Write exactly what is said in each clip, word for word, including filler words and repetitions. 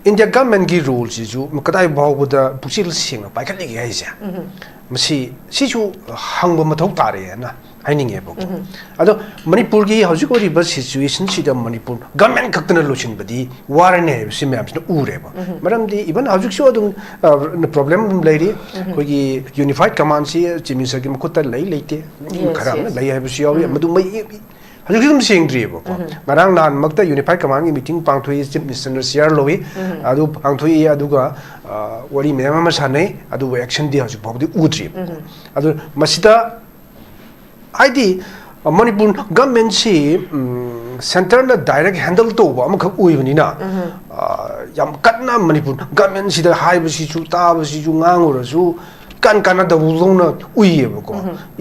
India ꯒꯚꯔꯟꯃꯦꯟꯠꯀꯤ ꯔꯣꯜꯁꯤꯁꯨ ꯀꯗꯥꯏ ꯐꯥꯎꯕꯗ ꯄꯨꯛꯆꯦꯜ ꯁꯦꯡꯅ ꯄꯥꯏꯈꯠꯂꯤꯒꯦ ꯍꯥꯏꯁꯦ, ꯃꯁꯤ, ꯁꯤꯁꯨ ꯍꯪꯕ ꯃꯊꯧ ꯇꯥꯔꯦꯅ ꯍꯥꯏꯅꯤꯡꯉꯦꯕꯀꯣ꯫ ꯑꯗꯣ ꯃꯅꯤꯄꯨꯔꯒꯤ ꯍꯧꯖꯤꯛ ꯑꯣꯏꯔꯤꯕ ꯁꯤꯆꯨꯋꯦꯁꯟꯁꯤꯗ ꯃꯅꯤꯄꯨꯔ ꯒꯚꯔꯟꯃꯦꯟꯠ ꯈꯛꯇꯅ ꯂꯣꯏꯁꯤꯟꯕꯗꯤ ꯋꯥꯔꯅꯤ ꯍꯥꯏꯕꯁꯤ ꯃꯌꯥꯝꯁꯤꯅ ꯎꯔꯦꯕ꯫ ꯃꯔꯝꯗꯤ ꯏꯚꯟ ꯍꯧꯖꯤꯛꯁꯨ ꯑꯗꯨꯝ, ꯑ, ꯄ꯭ꯔꯣꯕ꯭ꯂꯦꯝ ꯑꯗꯨꯝ ꯂꯩꯔꯤ꯫ ꯑꯩꯈꯣꯏꯒꯤ ꯌꯨꯅꯤꯐꯥꯏꯠ ꯀꯃꯥꯟꯁꯤ ꯆꯤꯐ ꯃꯤꯅꯤꯁꯇꯔꯒꯤ ꯃꯈꯨꯠꯇ ꯂꯩ ꯂꯩꯇꯦ, ꯌꯦꯁ, ꯈꯔ ꯑꯃꯅ ꯌꯦꯁ꯫ ꯂꯩ ꯍꯥꯏꯕꯁꯨ ꯌꯥꯎꯏ꯫ ꯃꯗꯨ ꯃꯩ ꯍꯧꯖꯤꯛꯁꯨ ꯑꯗꯨꯝ ꯁꯦꯡꯗ꯭ꯔꯤꯑꯕꯀꯣ꯫ ꯉꯔꯥꯡ ꯅꯍꯥꯟꯃꯛꯇ ꯌꯨꯅꯤꯐꯥꯏꯠ ꯀꯃꯥꯟꯒꯤ ꯃꯤꯇꯤꯡ ꯄꯥꯡꯊꯣꯛꯏ, ꯆꯤꯐ ꯃꯤꯅꯤꯁꯇꯔꯅ ꯆꯤꯌꯥꯔ ꯂꯧꯏ꯫ ꯑꯗꯨ ꯄꯥꯡꯊꯣꯛꯏ, ꯑꯗꯨꯒ, ꯑ, ꯋꯥꯔꯤ ꯃꯌꯥꯝ ꯑꯃ ꯁꯥꯟꯅꯩ, ꯑꯗꯨꯕꯨ ꯑꯦꯛꯁꯟꯗꯤ ꯍꯧꯖꯤꯛ ꯐꯥꯎꯕꯗꯤ ꯎꯗ꯭ꯔꯤꯕꯀꯣ꯫ ꯑꯗꯨ ꯃꯁꯤꯗ ꯍꯥꯏꯗꯤ, ꯑ, ꯃꯅꯤꯄꯨꯔ ꯒꯚꯔꯟꯃꯦꯟꯠꯁꯤ, ꯎꯝ, ꯁꯦꯟꯇꯔꯅ ꯗꯥꯏꯔꯦꯛ ꯍꯦꯟꯗꯜ ꯇꯧꯕ ꯑꯃꯈꯛ ꯑꯣꯏꯕꯅꯤꯅ, ꯑ, ꯌꯥꯝ ꯀꯟꯅ ꯃꯅꯤꯄꯨꯔ ꯒꯚꯔꯟꯃꯦꯟꯠꯁꯤꯗ ꯍꯥꯏꯕꯁꯤꯁꯨ ꯇꯥꯕꯁꯤꯁꯨ ꯉꯥꯡꯉꯨꯔꯁꯨ ꯀꯥꯟ ꯀꯥꯟꯅꯗꯕꯗꯧꯅ ꯎꯏꯌꯦꯕꯀꯣ꯫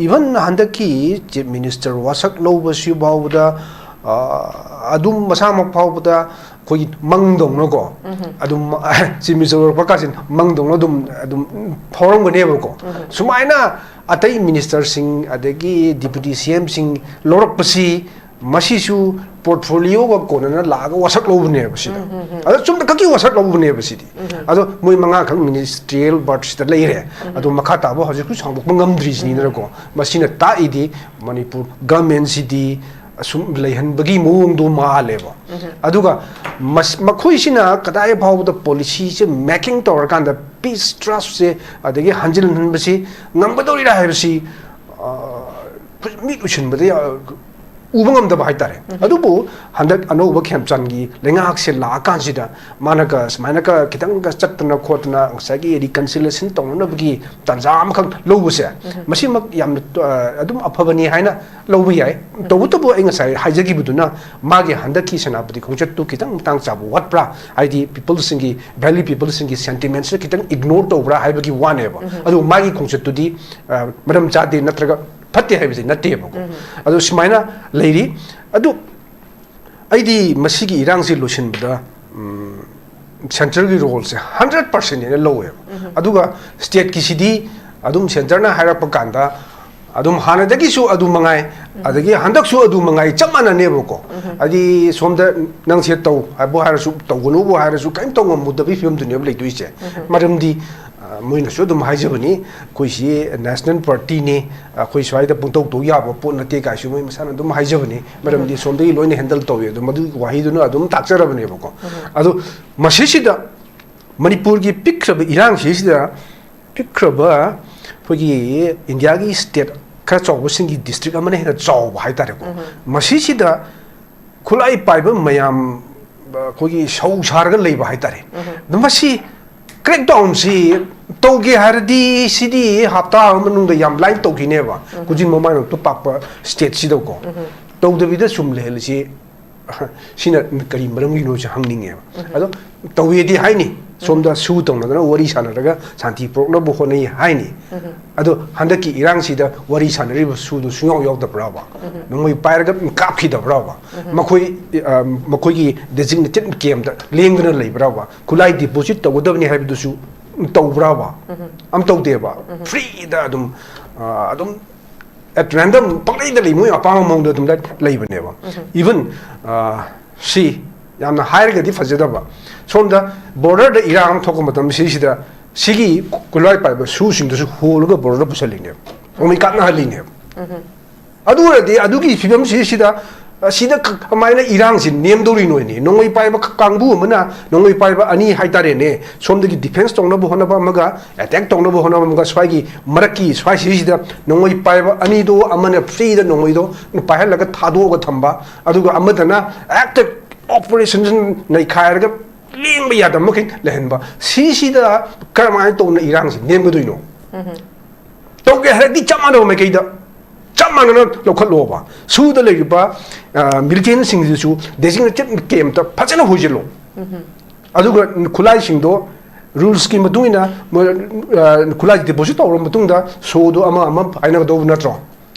ꯏꯚꯟ ꯍꯟꯗꯛꯀꯤ ꯆꯤꯐ ꯃꯤꯅꯤꯁꯇꯔ ꯋꯥꯁꯛ ꯂꯧꯕꯁꯤ ꯐꯥꯎꯕꯗ, ꯑ, ꯑꯗꯨꯝ ꯃꯁꯥꯃꯛ ꯐꯥꯎꯕꯗ ꯑꯩꯈꯣꯏꯒꯤ ꯃꯪꯗꯧꯅꯀꯣ, ꯑꯗꯨꯝ ꯆꯤꯐ ꯃꯤꯅꯤꯁꯇꯔ ꯑꯣꯏꯔꯛꯄ ꯀꯥꯁꯤ ꯃꯪꯗꯧꯅ ꯑꯗꯨꯝ, ꯑꯗꯨꯝ ꯐꯥꯎꯔꯝꯒꯅꯦꯕꯀꯣ꯫ ꯁꯨꯃꯥꯏꯅ ꯑꯇꯩ ꯃꯤꯅꯤꯁꯇꯔꯁꯤꯡ ꯑꯗꯒꯤ ꯗꯤꯄꯨꯇꯤ ꯁꯤ ꯑꯦꯝꯁꯤꯡ ꯂꯧꯔꯛꯄꯁꯤ, ꯃꯁꯤꯁꯨ ꯄꯣꯔꯠꯐꯣꯂꯤꯌꯣꯒ ꯀꯣꯟꯅꯅ ꯂꯥꯛꯑꯒ ꯋꯥꯁꯛ ꯂꯧꯕꯅꯦꯕ ꯁꯤꯗ꯫ ꯑꯗꯣ ꯆꯨꯝꯅ ꯈꯛꯀꯤ ꯋꯥꯁꯛ ꯂꯧꯕꯅꯦꯕ ꯁꯤꯗꯤ꯫ ꯑꯗꯣ ꯃꯣꯏ ꯃꯉꯥꯈꯛ ꯃꯤꯅꯤꯁꯇ꯭ꯔꯤꯌꯦꯜ ꯕꯔꯠꯁꯤꯗ ꯂꯩꯔꯦ꯫ ꯑꯗꯣ ꯃꯈꯥ ꯇꯥꯕ ꯍꯧꯖꯤꯛꯁꯨ ꯁꯥꯡꯗꯣꯛꯄ ꯉꯝꯗ꯭ꯔꯤꯁꯤꯅꯤꯗꯅꯀꯣ꯫ ꯃꯁꯤꯅ ꯇꯥꯛꯏꯗꯤ ꯃꯅꯤꯄꯨꯔ ꯒꯚꯔꯟꯃꯦꯟꯠꯁꯤꯗꯤ ꯑꯁꯨꯝ ꯂꯩꯍꯟꯕꯒꯤ ꯃꯑꯣꯡꯗꯣ ꯃꯥꯜꯂꯦꯕ꯫ ꯑꯗꯨꯒ ꯃꯁ-, ꯃꯈꯣꯏꯁꯤꯅ ꯀꯗꯥꯏ ꯐꯥꯎꯕꯗ ꯄꯣꯂꯤꯁꯤꯁꯦ ꯃꯦꯀꯤꯡ ꯇꯧꯔꯀꯥꯟꯗ ꯄꯤꯁ ꯇ꯭ꯔꯁꯁꯦ ꯑꯗꯒꯤ ꯍꯟꯖꯤꯟꯍꯟꯕꯁꯤ ꯉꯝꯒꯗꯧꯔꯤꯔꯥ ꯍꯥꯏꯕꯁꯤ, ꯑ, ꯃꯤꯠ ꯎꯏꯁꯤꯟꯕꯗ ꯌꯥ-, ꯎꯕ ꯉꯝꯗꯕ ꯍꯥꯏꯇꯥꯔꯦ꯫ ꯑꯗꯨꯕꯨ ꯍꯟꯗꯛ ꯑꯅꯧꯕ ꯈꯦꯝꯆꯥꯟꯒꯤ ꯂꯩꯉꯥꯛꯁꯦ ꯂꯥꯛꯑꯀꯥꯟꯁꯤꯗ ꯃꯥꯅꯒ ꯁꯨꯃꯥꯏꯅꯒ ꯈꯤꯇꯪꯒ ꯆꯠꯇꯅ ꯈꯣꯠꯇꯅ ꯉꯁꯥꯏꯒꯤ ꯔꯤꯀꯟꯁꯤꯂꯦꯁꯟ ꯇꯧꯅꯅꯕꯒꯤ ꯇꯥꯟꯖꯥ ꯑꯃꯈꯛ ꯂꯧꯕꯁꯦ, ꯃꯁꯤꯃꯛ ꯌꯥꯝꯅ, ꯑ, ꯑꯗꯨꯝ ꯑꯐꯕꯅꯤ ꯍꯥꯏꯅ ꯂꯧꯕ ꯌꯥꯏ꯫ ꯇꯧꯕꯇꯕꯨ ꯑꯩ ꯉꯁꯥꯏ ꯍꯥꯏꯖꯈꯤꯕꯗꯨꯅ ꯃꯥꯒꯤ ꯍꯟꯗꯛꯀꯤ ꯁꯦꯅꯥꯄꯇꯤ ꯈꯣꯡꯆꯠꯇꯨ ꯈꯤꯇꯪ ꯃꯇꯥꯡ ꯆꯥꯕ ꯋꯥꯠꯄ꯭ꯔꯥ? ꯍꯥꯏꯗꯤ ꯄꯤꯄꯜꯁꯤꯡꯒꯤ, ꯚꯦꯂꯤ ꯄꯤꯄꯜꯁꯤꯡꯒꯤ ꯁꯦꯟꯇꯤꯃꯦꯟꯁꯤꯗ ꯈꯤꯇꯪ ꯏꯒꯅꯣꯔ ꯇꯧꯕ꯭ꯔꯥ ꯍꯥꯏꯕꯒꯤ ꯋꯥꯅꯦꯕ꯫ ꯑꯗꯨ ꯃꯥꯒꯤ ꯈꯣꯡꯆꯠꯇꯨꯗꯤ, ꯑ, ꯃꯔꯝ ꯆꯥꯗꯦ ꯅꯠꯇ꯭ꯔꯒ ꯐꯠꯇꯦ ꯍꯥꯏꯕꯁꯤ ꯅꯠꯇꯦꯕꯀꯣ꯫ ꯑꯗꯨ ꯁꯨꯃꯥꯏꯅ ꯂꯩꯔꯤ꯫ ꯑꯗꯨ ꯑꯩꯗꯤ ꯃꯁꯤꯒꯤ ꯏꯔꯥꯡꯁꯤ ꯂꯣꯏꯁꯤꯟꯕꯗ, ꯎꯝ, ꯁꯦꯟꯇ꯭ꯔꯦꯜꯒꯤ ꯔꯣꯜꯁꯦ ꯍꯟꯗ꯭ꯔꯦꯠ ꯄꯥꯔꯁꯦꯟ ꯍꯥꯏꯅ ꯂꯧꯋꯦꯕ꯫ ꯑꯗꯨꯒ ꯁ꯭ꯇꯦꯠꯀꯤꯁꯤꯗꯤ ꯑꯗꯨꯝ ꯁꯦꯟꯇꯔꯅ ꯍꯥꯏꯔꯛꯄ ꯀꯥꯟꯗ ꯑꯗꯨꯝ ꯍꯥꯟꯅꯗꯒꯤꯁꯨ ꯑꯗꯨ ꯃꯉꯥꯏ, ꯑꯗꯒꯤ ꯍꯟꯗꯛꯁꯨ ꯑꯗꯨ ꯃꯉꯥꯏ, ꯆꯞ ꯃꯥꯟꯅꯅꯦꯕꯀꯣ꯫ ꯍꯥꯏꯗꯤ ꯁꯣꯝꯗ ꯅꯪꯁꯦ ꯇꯧ ꯍꯥꯏꯕꯨ ꯍꯥꯏꯔꯁꯨ, ꯇꯧꯒꯅꯨꯕꯨ ꯍꯥꯏꯔꯁꯨ, ꯀꯔꯤꯝ ꯇꯧ ꯉꯝꯃꯨꯗꯕꯒꯤ ꯐꯤꯕꯝꯗꯨꯅꯦꯕ ꯂꯩꯗꯣꯏꯁꯦ꯫ ꯃꯔꯝꯗꯤ, ꯑ, ꯃꯣꯏꯅꯁꯨ ꯑꯗꯨꯝ ꯍꯥꯏꯖꯕꯅꯤ, "ꯑꯩꯈꯣꯏꯁꯤ ꯅꯦꯁꯅꯦꯜ ꯄꯥꯔꯇꯤꯅꯤ, ꯑꯩꯈꯣꯏ ꯁ꯭ꯋꯥꯏꯗ ꯄꯨꯡꯇꯧ ꯇꯧ ꯌꯥꯕ ꯄꯣꯠ ꯅꯠꯇꯦ" ꯀꯥꯏꯁꯨ ꯃꯣꯏ ꯃꯁꯥꯅ ꯑꯗꯨꯝ ꯍꯥꯏꯖꯕꯅꯤ꯫ ꯃꯔꯝꯗꯤ ꯁꯣꯝꯗꯒꯤ ꯂꯣꯏꯅ ꯍꯦꯟꯗꯜ ꯇꯧꯏ, ꯑꯗꯨ ꯃꯗꯨꯒꯤ ꯋꯥꯍꯩꯗꯨꯅ ꯑꯗꯨꯝ ꯇꯥꯛꯆꯔꯕꯅꯦꯕꯀꯣ꯫ ꯑꯗꯣ ꯃꯁꯤꯁꯤꯗ ꯃꯅꯤꯄꯨꯔꯒꯤ ꯄꯤꯛꯈ꯭ꯔꯕ ꯏꯔꯥꯡꯁꯤꯁꯤꯗ ꯄꯤꯛꯈ꯭ꯔꯕ ꯑꯩꯈꯣꯏꯒꯤ ꯏꯟꯗꯤꯌꯥꯒꯤ ꯁ꯭ꯇꯦꯠ ꯈꯔ ꯆꯥꯎꯕꯁꯤꯡꯒꯤ ꯗꯤꯁꯇ꯭ꯔꯤꯛ ꯑꯃꯅ ꯍꯦꯟꯅ ꯆꯥꯎꯕ ꯍꯥꯏꯇꯥꯔꯦꯀꯣ꯫ ꯃꯁꯤꯁꯤꯗ ꯈꯨꯠꯂꯥꯏ ꯄꯥꯏꯕ ꯃꯌꯥꯝ, ꯑ, ꯑꯩꯈꯣꯏꯒꯤ ꯁꯧ ꯁꯥꯔꯒ ꯂꯩꯕ ꯍꯥꯏꯇꯥꯔꯦ꯫ ꯑꯗꯣ ꯃꯁꯤ ꯀ꯭ꯔꯦꯛ ꯗꯥꯎꯟꯁꯤ ꯇꯧꯒꯦ ꯍꯥꯏꯔꯗꯤ ꯁꯤꯗꯤ ꯍꯞꯇꯥ ꯑꯃ ꯃꯅꯨꯡꯗ ꯌꯥꯝ ꯂꯥꯏꯅ ꯇꯧꯈꯤꯅꯦꯕ꯫ ꯀꯨꯖꯤꯟ ꯃꯃꯥꯏꯅ ꯇꯨꯞ ꯄꯥꯛꯄ ꯁ꯭ꯇꯦꯠꯁꯤꯗꯀꯣ꯫ ꯇꯧꯗꯕꯤꯗ ꯁꯨꯝ ꯂꯩꯍꯜꯂꯤꯁꯤ ꯁꯤꯅ ꯀꯔꯤ ꯃꯔꯝꯒꯤꯅꯣꯁꯦ ꯍꯪꯅꯤꯡꯉꯦꯕ꯫ ꯑꯗꯣ ꯇꯧꯋꯦꯗꯤ ꯍꯥꯏꯅꯤ, ꯁꯣꯝꯗ ꯁꯨ ꯇꯧꯅꯗꯅ ꯋꯥꯔꯤ ꯁꯥꯟꯅꯔꯒ ꯁꯥꯟꯇꯤ ꯄꯨꯔꯛꯅꯕ ꯍꯣꯠꯅꯩ ꯍꯥꯏꯅꯤ꯫ ꯑꯗꯣ ꯍꯟꯗꯛꯀꯤ ꯏꯔꯥꯡꯁꯤꯗ ꯋꯥꯔꯤ ꯁꯥꯟꯅꯔꯤꯕ ꯁꯨꯗꯣ ꯁꯨꯡꯌꯥꯎ ꯌꯥꯎꯗꯕ꯭ꯔꯕ? ꯅꯣꯡꯃꯩ ꯄꯥꯏꯔꯒ ꯀꯥꯞꯈꯤꯗꯕ꯭ꯔꯕ? ꯃꯈꯣꯏ, ꯑ, ꯃꯈꯣꯏꯒꯤ ꯗꯦꯖꯤꯒꯅꯦꯇꯦꯠ ꯀꯦꯝꯗ ꯂꯦꯡꯗꯅ ꯂꯩꯕ꯭ꯔꯕ? ꯈꯨꯠꯂꯥꯏ ꯗꯤꯄꯣꯖꯤꯠ ꯇꯧꯒꯗꯕꯅꯤ ꯍꯥꯏꯕꯗꯨꯁꯨ ꯇꯧꯕ꯭ꯔꯕ? ꯑꯝ ꯇꯧꯗꯦꯕ꯫ ꯐ꯭ꯔꯤꯗ ꯑꯗꯨꯝ, ꯑ, ꯑꯗꯨꯝ at random ꯄꯪꯂꯩꯗ ꯂꯩ, ꯃꯣꯏ ꯑꯄꯥꯝꯕ ꯃꯑꯣꯡꯗ ꯑꯗꯨꯝ ꯂꯩ-, ꯂꯩꯕꯅꯦꯕ꯫ Even, ꯑ, ꯁꯤ ꯌꯥꯝꯅ ꯍꯥꯏꯔꯒꯗꯤ ꯐꯖꯗꯕ, ꯁꯣꯝꯗ ꯕꯣꯔꯗꯔꯗ ꯏꯔꯥꯡ ꯑꯃ ꯊꯣꯛꯄ ꯃꯇꯝ ꯁꯤꯁꯤꯗ ꯁꯤꯒꯤ ꯈꯨꯠꯂꯥꯏ ꯄꯥꯏꯕ ꯁꯨꯁꯤꯡꯗꯨꯁꯨ ꯍꯣꯜꯂꯒ ꯕꯣꯔꯗꯔꯗ ꯄꯨꯁꯜꯂꯤꯅꯦꯕ, ꯅꯣꯡꯃꯩ ꯀꯥꯞꯅꯍꯜꯂꯤꯅꯦꯕ꯫ ꯑꯗꯨ ꯑꯣꯏꯔꯗꯤ ꯑꯗꯨꯒꯤ ꯐꯤꯕꯝꯁꯤꯁꯤꯗ, ꯑ, ꯁꯤꯗ ꯀ-, ꯀꯃꯥꯏꯅ ꯏꯔꯥꯡꯁꯤ ꯅꯦꯝꯗꯧꯔꯤꯅꯣꯅꯦ? ꯅꯣꯡꯃꯩ ꯄꯥꯏꯕ ꯀ-, ꯀꯥꯡꯕꯨ ꯑꯃꯅ, ꯅꯣꯡꯃꯩ ꯄꯥꯏꯕ ꯑꯅꯤ ꯍꯥꯏꯇꯥꯔꯦꯅꯦ, ꯁꯣꯝꯗꯒꯤ ꯗꯤꯐꯦꯟꯁ ꯇꯧꯅꯕ ꯍꯣꯠꯅꯕ ꯑꯃꯒ, ꯑꯦꯇꯦꯛ ꯇꯧꯅꯕ ꯍꯣꯠꯅꯕ ꯑꯃꯒ, ꯁ꯭ꯋꯥꯏꯒꯤ ꯃꯔꯛꯀꯤ ꯁ꯭ꯋꯥꯏꯁꯤꯁꯤꯗ ꯅꯣꯡꯃꯩ ꯄꯥꯏꯕ ꯑꯅꯤꯗꯣ, ꯑꯃꯅ ꯐ꯭ꯔꯤꯗ ꯅꯣꯡꯃꯩꯗꯣ ꯄꯥꯏꯍꯜꯂꯒ ꯊꯥꯗꯣꯛꯑꯒ ꯊꯝꯕ, ꯑꯗꯨꯒ ꯑꯃꯗꯅ ꯍꯦꯛꯇ ꯑꯣꯄꯔꯦꯁꯟ ꯅꯩꯈꯥꯏꯔꯒ ꯂꯦꯡꯕ ꯌꯥꯗꯕ ꯃꯈꯩ ꯂꯩꯍꯟꯕ, ꯁꯤꯁꯤꯗ ꯀꯔꯝꯍꯥꯏꯅ ꯇꯧꯅ ꯏꯔꯥꯡꯁꯤ ꯅꯦꯝꯒꯗꯣꯏꯅꯣ? ꯇꯧꯒꯦ ꯍꯥꯏꯔꯗꯤ ꯆꯞ ꯃꯥꯟꯅꯕ ꯃꯥꯏꯀꯩꯗ ꯆꯞ ꯃꯥꯟꯅꯅ ꯂꯧꯈꯠꯂꯣꯕ꯫ ꯁꯨꯗ ꯂꯩꯔꯤꯕ, ꯑ, ꯃꯤꯂꯤꯇꯦꯟꯁꯤꯡꯁꯤꯁꯨ ꯗꯦꯖꯤꯒꯅꯦꯇꯦꯠ ꯀꯦꯝꯇ ꯐꯖꯅ ꯍꯣꯏꯁꯤꯜꯂꯣ꯫ ꯑꯗꯨꯒ ꯈꯨꯠꯂꯥꯏꯁꯤꯡꯗꯣ ꯔꯨꯜꯁꯀꯤ ꯃꯇꯨꯡ ꯏꯟꯅ ꯃꯣꯏ, ꯑ, ꯈꯨꯠꯂꯥꯏ ꯗꯤꯄꯣꯖꯤꯠ ꯇꯧꯔꯕ ꯃꯇꯨꯡꯗ ꯁꯣꯗꯣ ꯑꯃ ꯑꯃ ꯍꯥꯏꯅꯒꯗꯧꯕ ꯅꯠꯇ꯭ꯔꯣ?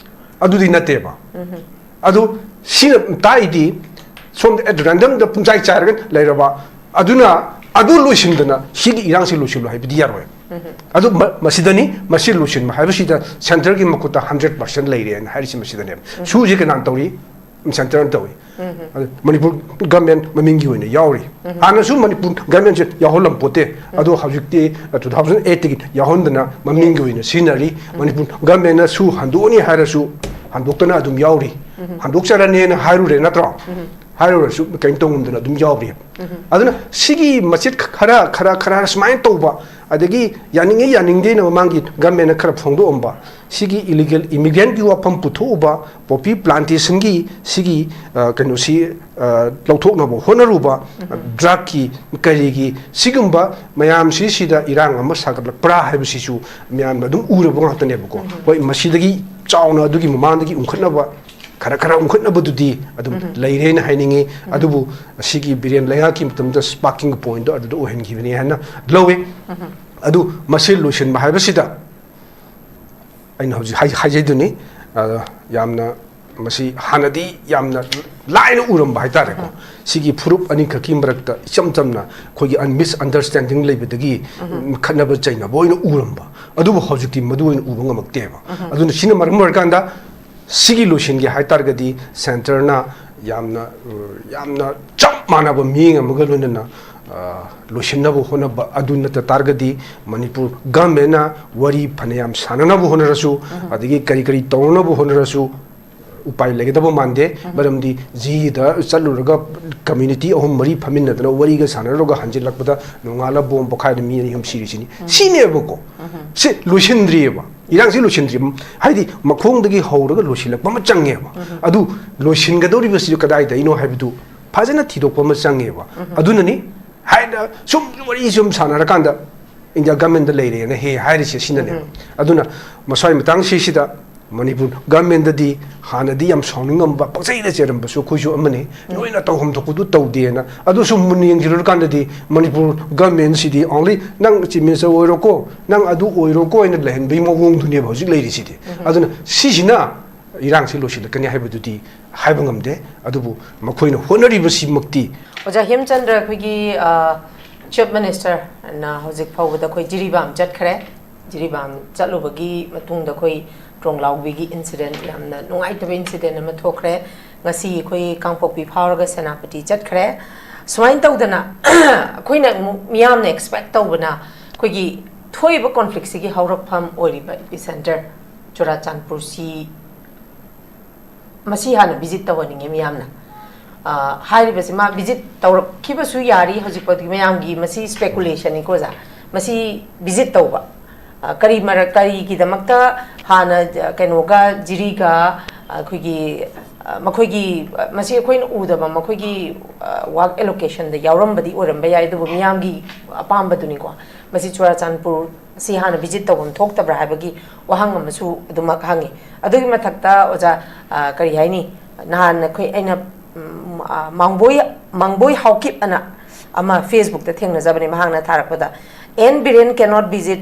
ꯑꯗꯨꯗꯤ ꯅꯠꯇꯦꯕ꯫ ꯑꯗꯨ ꯁꯤꯅ ꯇꯥꯛꯏꯗꯤ ꯁꯣꯝꯗ at random ꯗ ꯄꯨꯡꯆꯥꯏ ꯆꯥꯏꯔꯒ ꯂꯩꯔꯕ, ꯑꯗꯨꯅ ꯑꯗꯨ ꯂꯣꯏꯁꯤꯟꯗꯅ ꯁꯤꯒꯤ ꯏꯔꯥꯡꯁꯤ ꯂꯣꯏꯁꯤꯜꯂꯨ ꯍꯥꯏꯕꯗꯤ ꯌꯥꯔꯣꯏ꯫ ꯑꯗꯨ ꯃ-, ꯃꯁꯤꯗꯅꯤ, ꯃꯁꯤ ꯂꯣꯏꯁꯤꯟꯕ ꯍꯥꯏꯕꯁꯤꯗ centre ꯒꯤ ꯃꯈꯨꯠꯇ hundred percent ꯂꯩꯔꯦꯅ ꯍꯥꯏꯔꯤꯁꯤ ꯃꯁꯤꯗꯅꯦꯕ꯫ ꯁꯨꯁꯤ ꯀꯅꯥꯅ ꯇꯧꯔꯤ? Centre ꯅ ꯇꯧꯏ꯫ ꯑꯗꯨ ꯃꯅꯤꯄꯨꯔ government ꯃꯃꯤꯡꯒꯤ ꯑꯣꯏꯅ ꯌꯥꯎꯔꯤ꯫ ꯍꯥꯟꯅꯁꯨ ꯃꯅꯤꯄꯨꯔ government ꯁꯦ ꯌꯥꯎꯍꯜꯂꯝꯄꯣꯠꯇꯦ꯫ ꯑꯗꯣ ꯍꯧꯖꯤꯛꯇꯤ, ꯑ, two thousand eight ꯇꯒꯤ ꯌꯥꯎꯍꯟꯗꯅ ꯃꯃꯤꯡꯒꯤ ꯑꯣꯏꯅ ꯁꯤꯖꯤꯟꯅꯔꯤ꯫ ꯃꯅꯤꯄꯨꯔ government ꯅ ꯁꯨ ꯍꯟꯗꯣꯛꯑꯅꯤ ꯍꯥꯏꯔꯁꯨ ꯍꯟꯗꯣꯛꯇꯅ ꯑꯗꯨꯝ ꯌꯥꯎꯔꯤ꯫ ꯍꯟꯗꯣꯛꯆꯔꯅꯦꯅ ꯍꯥꯏꯔꯨꯔꯦ ꯅꯠꯇ꯭ꯔꯣ? ꯍꯥꯏꯔꯨꯔꯁꯨ ꯀꯔꯤꯝ ꯇꯧ ꯉꯝꯗꯅ ꯑꯗꯨꯝ ꯌꯥꯎꯔꯤ꯫ ꯑꯗꯨꯅ ꯁꯤꯒꯤ ꯃꯆꯦꯠ ꯈꯔ, ꯈꯔ, ꯈꯔ ꯁꯨꯃꯥꯏꯅ ꯇꯧꯕ, ꯑꯗꯒꯤ ꯌꯥꯅꯤꯡꯉꯤ ꯌꯥꯅꯤꯡꯗꯦꯅ ꯃꯃꯥꯡꯒꯤ government ꯅ ꯈꯔ ꯐꯣꯡꯗꯣꯛꯑꯝꯕ, ꯁꯤꯒꯤ illegal immigrant ꯀꯤ ꯋꯥꯐꯝ ꯄꯨꯊꯣꯛꯎꯕ, poppy plantation ꯒꯤ ꯁꯤꯒꯤ, ꯑ, ꯀꯩꯅꯣꯁꯤ, ꯑ, ꯂꯧꯊꯣꯛꯅꯕ ꯍꯣꯠꯅꯔꯨꯕ, drug ꯀꯤ, ꯀꯔꯤꯒꯤ, ꯁꯤꯒꯨꯝꯕ ꯃꯌꯥꯝꯁꯤꯁꯤꯗ ꯏꯔꯥꯡ ꯑꯃ ꯁꯥꯒꯠꯂꯛꯄ꯭ꯔꯥ ꯍꯥꯏꯕꯁꯤꯁꯨ ꯃꯌꯥꯝꯅ ꯑꯗꯨꯝ ꯎꯔꯕ ꯉꯥꯛꯇꯅꯦꯕꯀꯣ꯫ ꯍꯣꯏ, ꯃꯁꯤꯗꯒꯤ ꯆꯥꯎꯅ ꯑꯗꯨꯒꯤ ꯃꯃꯥꯡꯗꯒꯤ ꯎꯪꯈꯠꯅꯕ ꯈꯔ ꯈꯔ ꯎꯪꯈꯠꯅꯕꯗꯨꯗꯤ ꯑꯗꯨꯝ ꯂꯩꯔꯦꯅ ꯍꯥꯏꯅꯤꯡꯉꯤ꯫ ꯑꯗꯨꯕꯨ ꯑꯁꯤꯒꯤ ꯕꯤꯔꯦꯟ ꯂꯩꯉꯥꯛꯀꯤ ꯃꯇꯝꯗ sparking point ꯗꯣ ꯑꯗꯨꯗ ꯑꯣꯏꯍꯟꯈꯤꯕꯅꯤ ꯍꯥꯏꯅ ꯂꯧꯋꯤ꯫ ꯑꯗꯨ ꯃꯁꯤ ꯂꯣꯏꯁꯤꯟꯕ ꯍꯥꯏꯕꯁꯤꯗ ꯑꯩꯅ ꯍꯧꯖꯤꯛ ꯍꯥꯏ-, ꯍꯥꯏꯖꯩꯗꯨꯅꯤ, ꯑ, ꯌꯥꯝꯅ ꯃꯁꯤ ꯍꯥꯟꯅꯗꯤ ꯌꯥꯝꯅ ꯂꯥꯏꯅ ꯎꯔꯝꯕ ꯍꯥꯏꯇꯥꯔꯦꯀꯣ꯫ ꯁꯤꯒꯤ ꯐꯨꯔꯨꯞ ꯑꯅꯤꯈꯛꯀꯤ ꯃꯔꯛꯇ ꯏꯆꯝ ꯆꯝꯅ ꯑꯩꯈꯣꯏꯒꯤ un-, misunderstanding ꯂꯩꯕꯗꯒꯤ ꯈꯠꯅꯕ ꯆꯩꯅꯕ ꯑꯣꯏꯅ ꯎꯔꯝꯕ, ꯑꯗꯨꯕꯨ ꯍꯧꯖꯤꯛꯇꯤ ꯃꯗꯨ ꯑꯣꯏꯅ ꯎꯕ ꯉꯝꯃꯛꯇꯦꯕ꯫ ꯑꯗꯨꯅ ꯁꯤꯅ ꯃꯔꯝ ꯑꯣꯏꯔꯀꯥꯟꯗ ꯁꯤꯒꯤ ꯂꯣꯏꯁꯤꯟꯒꯦ ꯍꯥꯏ ꯇꯥꯔꯒꯗꯤ centre ꯅ ꯌꯥꯝꯅ, ꯑ, ꯌꯥꯝꯅ ꯆꯞ ꯃꯥꯟꯅꯕ ꯃꯤꯠꯌꯦꯡ ꯑꯃꯒ ꯂꯣꯏꯅꯅ, ꯑ, ꯂꯣꯏꯁꯤꯟꯅꯕ ꯍꯣꯠꯅꯕ ꯑꯗꯨ ꯅꯠꯇ ꯇꯥꯔꯒꯗꯤ ꯃꯅꯤꯄꯨꯔ government ꯅ ꯋꯥꯔꯤ ꯐꯅꯌꯥꯝ ꯁꯥꯟꯅꯅꯕ ꯍꯣꯠꯅꯔꯁꯨ, ꯑꯗꯒꯤ ꯀꯔꯤ ꯀꯔꯤ ꯇꯧꯅꯅꯕ ꯍꯣꯠꯅꯔꯁꯨ ꯎꯄꯥꯏ ꯂꯩꯒꯗꯕ ꯃꯥꯟꯗꯦ꯫ ꯃꯔꯝꯗꯤ ꯖꯤꯗ ꯆꯠꯂꯨꯔꯒ community ꯑꯍꯨꯝ ꯃꯔꯤ ꯐꯝꯃꯤꯟꯅꯗꯅ ꯋꯥꯔꯤꯒ ꯁꯥꯟꯅꯔꯨꯔꯒ ꯍꯟꯖꯤꯜꯂꯛꯄꯗ ꯅꯣꯡꯉꯥꯜꯂ bomb ꯄꯣꯈꯥꯏꯗꯅ ꯃꯤ ꯑꯅꯤ ꯑꯍꯨꯝ ꯁꯤꯔꯤꯁꯤꯅꯤ꯫ ꯁꯤꯅꯦꯕꯀꯣ꯫ ꯁꯤ ꯂꯣꯏꯁꯤꯟꯗ꯭ꯔꯤꯑꯕ꯫ ꯏꯔꯥꯡꯁꯤ ꯂꯣꯏꯁꯤꯟꯗ꯭ꯔꯤ꯫ ꯍꯥꯏꯗꯤ ꯃꯈꯣꯡꯗꯒꯤ ꯍꯧꯔꯒ ꯂꯣꯏꯁꯤꯜꯂꯛꯄ ꯑꯃ ꯆꯪꯉꯦꯕ꯫ ꯑꯗꯨ ꯂꯣꯏꯁꯤꯟꯒꯗꯧꯔꯤꯕꯁꯤꯁꯨ ꯀꯗꯥꯏꯗꯩꯅꯣ ꯍꯥꯏꯕꯗꯨ ꯐꯖꯅ ꯊꯤꯗꯣꯛꯄ ꯑꯃ ꯆꯪꯉꯦꯕ꯫ ꯑꯗꯨꯅꯅꯤ ꯍꯥꯏꯅ ꯁꯨꯝ ꯋꯥꯔꯤ ꯁꯨꯝ ꯁꯥꯟꯅꯔꯀꯥꯟꯗ India government ꯗ ꯂꯩꯔꯦꯅ ꯍꯦ ꯍꯥꯏꯔꯤꯁꯦ ꯁꯤꯅꯅꯦꯕ꯫ ꯑꯗꯨꯅ ꯃꯁ꯭ꯋꯥꯏ ꯃꯇꯥꯡꯁꯤꯁꯤꯗ ꯃꯅꯤꯄꯨꯔ government ꯗꯗꯤ ꯍꯥꯟꯅꯗꯤ ꯌꯥꯝ ꯁꯥꯎꯅꯤꯡꯉꯝꯕ, ꯄꯪꯆꯩꯗ ꯆꯩꯔꯝꯕꯁꯨ ꯑꯩꯈꯣꯏꯁꯨ ꯑꯃꯅꯤ꯫ ꯅꯣꯏꯅ ꯇꯧꯐꯝ ꯊꯣꯛꯄꯗꯨ ꯇꯧꯗꯦꯅ꯫ ꯑꯗꯨ ꯁꯨꯝ ꯃꯨꯟꯅ ꯌꯦꯡꯁꯤꯜꯂꯨꯔꯀꯥꯟꯗꯗꯤ ꯃꯅꯤꯄꯨꯔ government ꯁꯤꯗꯤ only "ꯅꯪ Chief Minister ꯑꯣꯏꯔꯣꯀꯣ, ꯅꯪ ꯑꯗꯨ ꯑꯣꯏꯔꯣꯀꯣ" ꯍꯥꯏꯅ ꯂꯩꯍꯟꯕꯒꯤ ꯃꯑꯣꯡꯗꯨꯅꯦꯕ ꯍꯧꯖꯤꯛ ꯂꯩꯔꯤꯁꯤꯗꯤ꯫ ꯑꯗꯨꯅ ꯁꯤꯁꯤꯅ ꯏꯔꯥꯡꯁꯤ ꯂꯣꯏꯁꯤꯜꯂꯛꯀꯅꯤ ꯍꯥꯏꯕꯗꯨꯗꯤ ꯍꯥꯏꯕ ꯉꯝꯗꯦ꯫ ꯑꯗꯨꯕꯨ ꯃꯈꯣꯏꯅ ꯍꯣꯠꯅꯔꯤꯕꯁꯤꯃꯛꯇꯤ ꯑꯣꯖꯥ ꯍꯦꯝꯆꯟꯗ꯭ꯔ, ꯑꯩꯈꯣꯏꯒꯤ, ꯑ, Chief Minister ꯅ ꯍꯧꯖꯤꯛ ꯐꯥꯎꯕꯗ ꯑꯩꯈꯣꯏ ꯖꯤꯔꯤꯕꯥꯝ ꯆꯠꯈ꯭ꯔꯦ꯫ ꯖꯤꯔꯤꯕꯥꯝ ꯆꯠꯂꯨꯕꯒꯤ ꯃꯇꯨꯡꯗ ꯑꯩꯈꯣꯏ ꯇ꯭ꯔꯣꯡꯂꯥꯎꯕꯤꯒꯤ incident, ꯌꯥꯝꯅ ꯅꯨꯡꯉꯥꯏꯇꯕ incident ꯑꯃ ꯊꯣꯛꯈ꯭ꯔꯦ꯫ ꯉꯁꯤ ꯑꯩꯈꯣꯏ ꯀꯥꯡꯄꯣꯛꯄꯤ ꯐꯥꯎꯔꯒ ꯁꯦꯅꯥꯄꯇꯤ ꯆꯠꯈ꯭ꯔꯦ꯫ ꯁꯨꯃꯥꯏꯅ ꯇꯧꯗꯅ ꯑꯩꯈꯣꯏꯅ ꯑꯃꯨꯛ ꯃꯤꯌꯥꯝꯅ expect ꯇꯧꯕꯅ ꯑꯩꯈꯣꯏꯒꯤ ꯊꯣꯛꯏꯕ conflict ꯁꯤꯒꯤ ꯍꯧꯔꯛꯐꯝ ꯑꯣꯏꯔꯤꯕ epicenter ꯆꯨꯔꯥꯆꯥꯟꯄꯨꯔꯁꯤ ꯃꯁꯤ ꯍꯥꯟꯅ visit ꯇꯧꯍꯟꯅꯤꯡꯉꯦ ꯃꯤꯌꯥꯝꯅ꯫ ꯑ, ꯍꯥꯏꯔꯤꯕꯁꯤ ꯃꯥ visit ꯇꯧꯔꯛꯈꯤꯕꯁꯨ ꯌꯥꯔꯤ, ꯍꯧꯖꯤꯛꯐꯥꯎꯗꯤ ꯃꯌꯥꯝꯒꯤ ꯃꯁꯤ speculation ꯅꯤꯀꯣ ꯑꯣꯖꯥ꯫ ꯃꯁꯤ visit ꯇꯧꯕ, ꯑ, ꯀꯔꯤ ꯃꯔꯛ, ꯀꯔꯤꯒꯤꯗꯃꯛꯇ ꯍꯥꯟꯅ, ꯑ, ꯀꯩꯅꯣꯒ, ꯖꯤꯔꯤꯒ, ꯑ, ꯑꯩꯈꯣꯏꯒꯤ, ꯑ, ꯃꯈꯣꯏꯒꯤ, ꯑ, ꯃꯁꯤ ꯑꯩꯈꯣꯏꯅ ꯎꯗꯕ ꯃꯈꯣꯏꯒꯤ, ꯑ, work allocation ꯗ ꯌꯥꯎꯔꯝꯕꯗꯤ ꯑꯣꯏꯔꯝꯕ ꯌꯥꯏ, ꯑꯗꯨꯕꯨ ꯃꯤꯌꯥꯝꯒꯤ ꯑꯄꯥꯝꯕꯗꯨꯅꯤꯀꯣ꯫ ꯃꯁꯤ ꯆꯨꯔꯥꯆꯥꯟꯄꯨꯔ ꯁꯤ ꯍꯥꯟꯅ visit ꯇꯧꯐꯝ ꯊꯣꯛꯇꯕ꯭ꯔꯥ ꯍꯥꯏꯕꯒꯤ ꯋꯥꯍꯪ ꯑꯃꯁꯨ ꯑꯗꯨꯃꯛ ꯍꯪꯉꯤ꯫ ꯑꯗꯨꯒꯤ ꯃꯊꯛꯇ ꯑꯣꯖꯥ, ꯑ, ꯀꯔꯤ ꯍꯥꯏꯅꯤ, ꯅꯍꯥꯟ ꯑꯩꯈꯣꯏ, ꯑꯩꯅ, ꯎꯝ, ꯑ, ꯃꯥꯡꯕꯣꯏ, ꯃꯥꯡꯕꯣꯏ ꯍꯥꯎꯀꯤꯞ ꯑꯅ ꯑꯃ Facebook ꯇ ꯊꯦꯡꯅꯖꯕꯅꯦ, ꯃꯍꯥꯛꯅ ꯊꯥꯔꯛꯄꯗ, "N Biren cannot visit,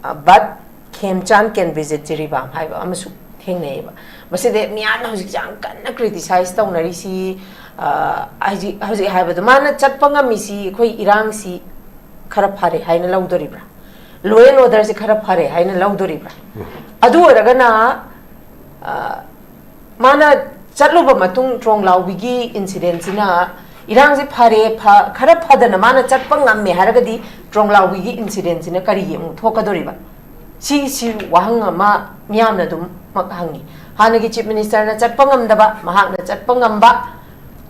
uh, but Khemchand can visit Jiribam" ꯍꯥꯏꯕ ꯑꯃꯁꯨ ꯊꯦꯡꯅꯩꯌꯦꯕ꯫ ꯃꯁꯤꯗ ꯃꯤꯌꯥꯝꯅ ꯍꯧꯖꯤꯛꯁꯦ ꯌꯥꯝ ꯀꯟꯅ criticize ꯇꯧꯅꯔꯤꯁꯤ, ꯑ, ꯍꯧꯖꯤꯛ, ꯍꯧꯖꯤꯛ ꯍꯥꯏꯕꯗꯣ, ꯃꯥꯅ ꯆꯠꯄ ꯉꯝꯃꯤꯁꯤ ꯑꯩꯈꯣꯏ ꯏꯔꯥꯡꯁꯤ ꯈꯔ ꯐꯔꯦ ꯍꯥꯏꯅ ꯂꯧꯗꯣꯔꯤꯕ꯭ꯔꯥ? Law and order ꯁꯦ ꯈꯔ ꯐꯔꯦ ꯍꯥꯏꯅ ꯂꯧꯗꯣꯔꯤꯕ꯭ꯔꯥ? ꯑꯗꯨ ꯑꯣꯏꯔꯒꯅ, ꯑ, ꯃꯥꯅ ꯆꯠꯂꯨꯕ ꯃꯇꯨꯡ ꯇ꯭ꯔꯣꯡꯂꯥꯎꯕꯤꯒꯤ incident ꯁꯤꯅ ꯏꯔꯥꯡꯁꯦ ꯐꯔꯦ, ꯐ-, ꯈꯔ ꯐꯗꯅ ꯃꯥꯅ ꯆꯠꯄ ꯉꯝꯃꯦ ꯍꯥꯏꯔꯒꯗꯤ ꯇ꯭ꯔꯣꯡꯂꯥꯎꯕꯤꯒꯤ incident ꯁꯤꯅ ꯀꯔꯤꯒꯤ ꯑꯃꯨꯛ ꯊꯣꯛꯀꯗꯣꯔꯤꯕ? ꯁꯤꯁꯤ ꯋꯥꯍꯪ ꯑꯃ ꯃꯤꯌꯥꯝꯅ ꯑꯗꯨꯃꯛ ꯍꯪꯉꯤ꯫ ꯍꯥꯟꯅꯒꯤ Chief Minister ꯅ ꯆꯠꯄ ꯉꯝꯗꯕ, ꯃꯍꯥꯛꯅ ꯆꯠꯄ ꯉꯝꯕ,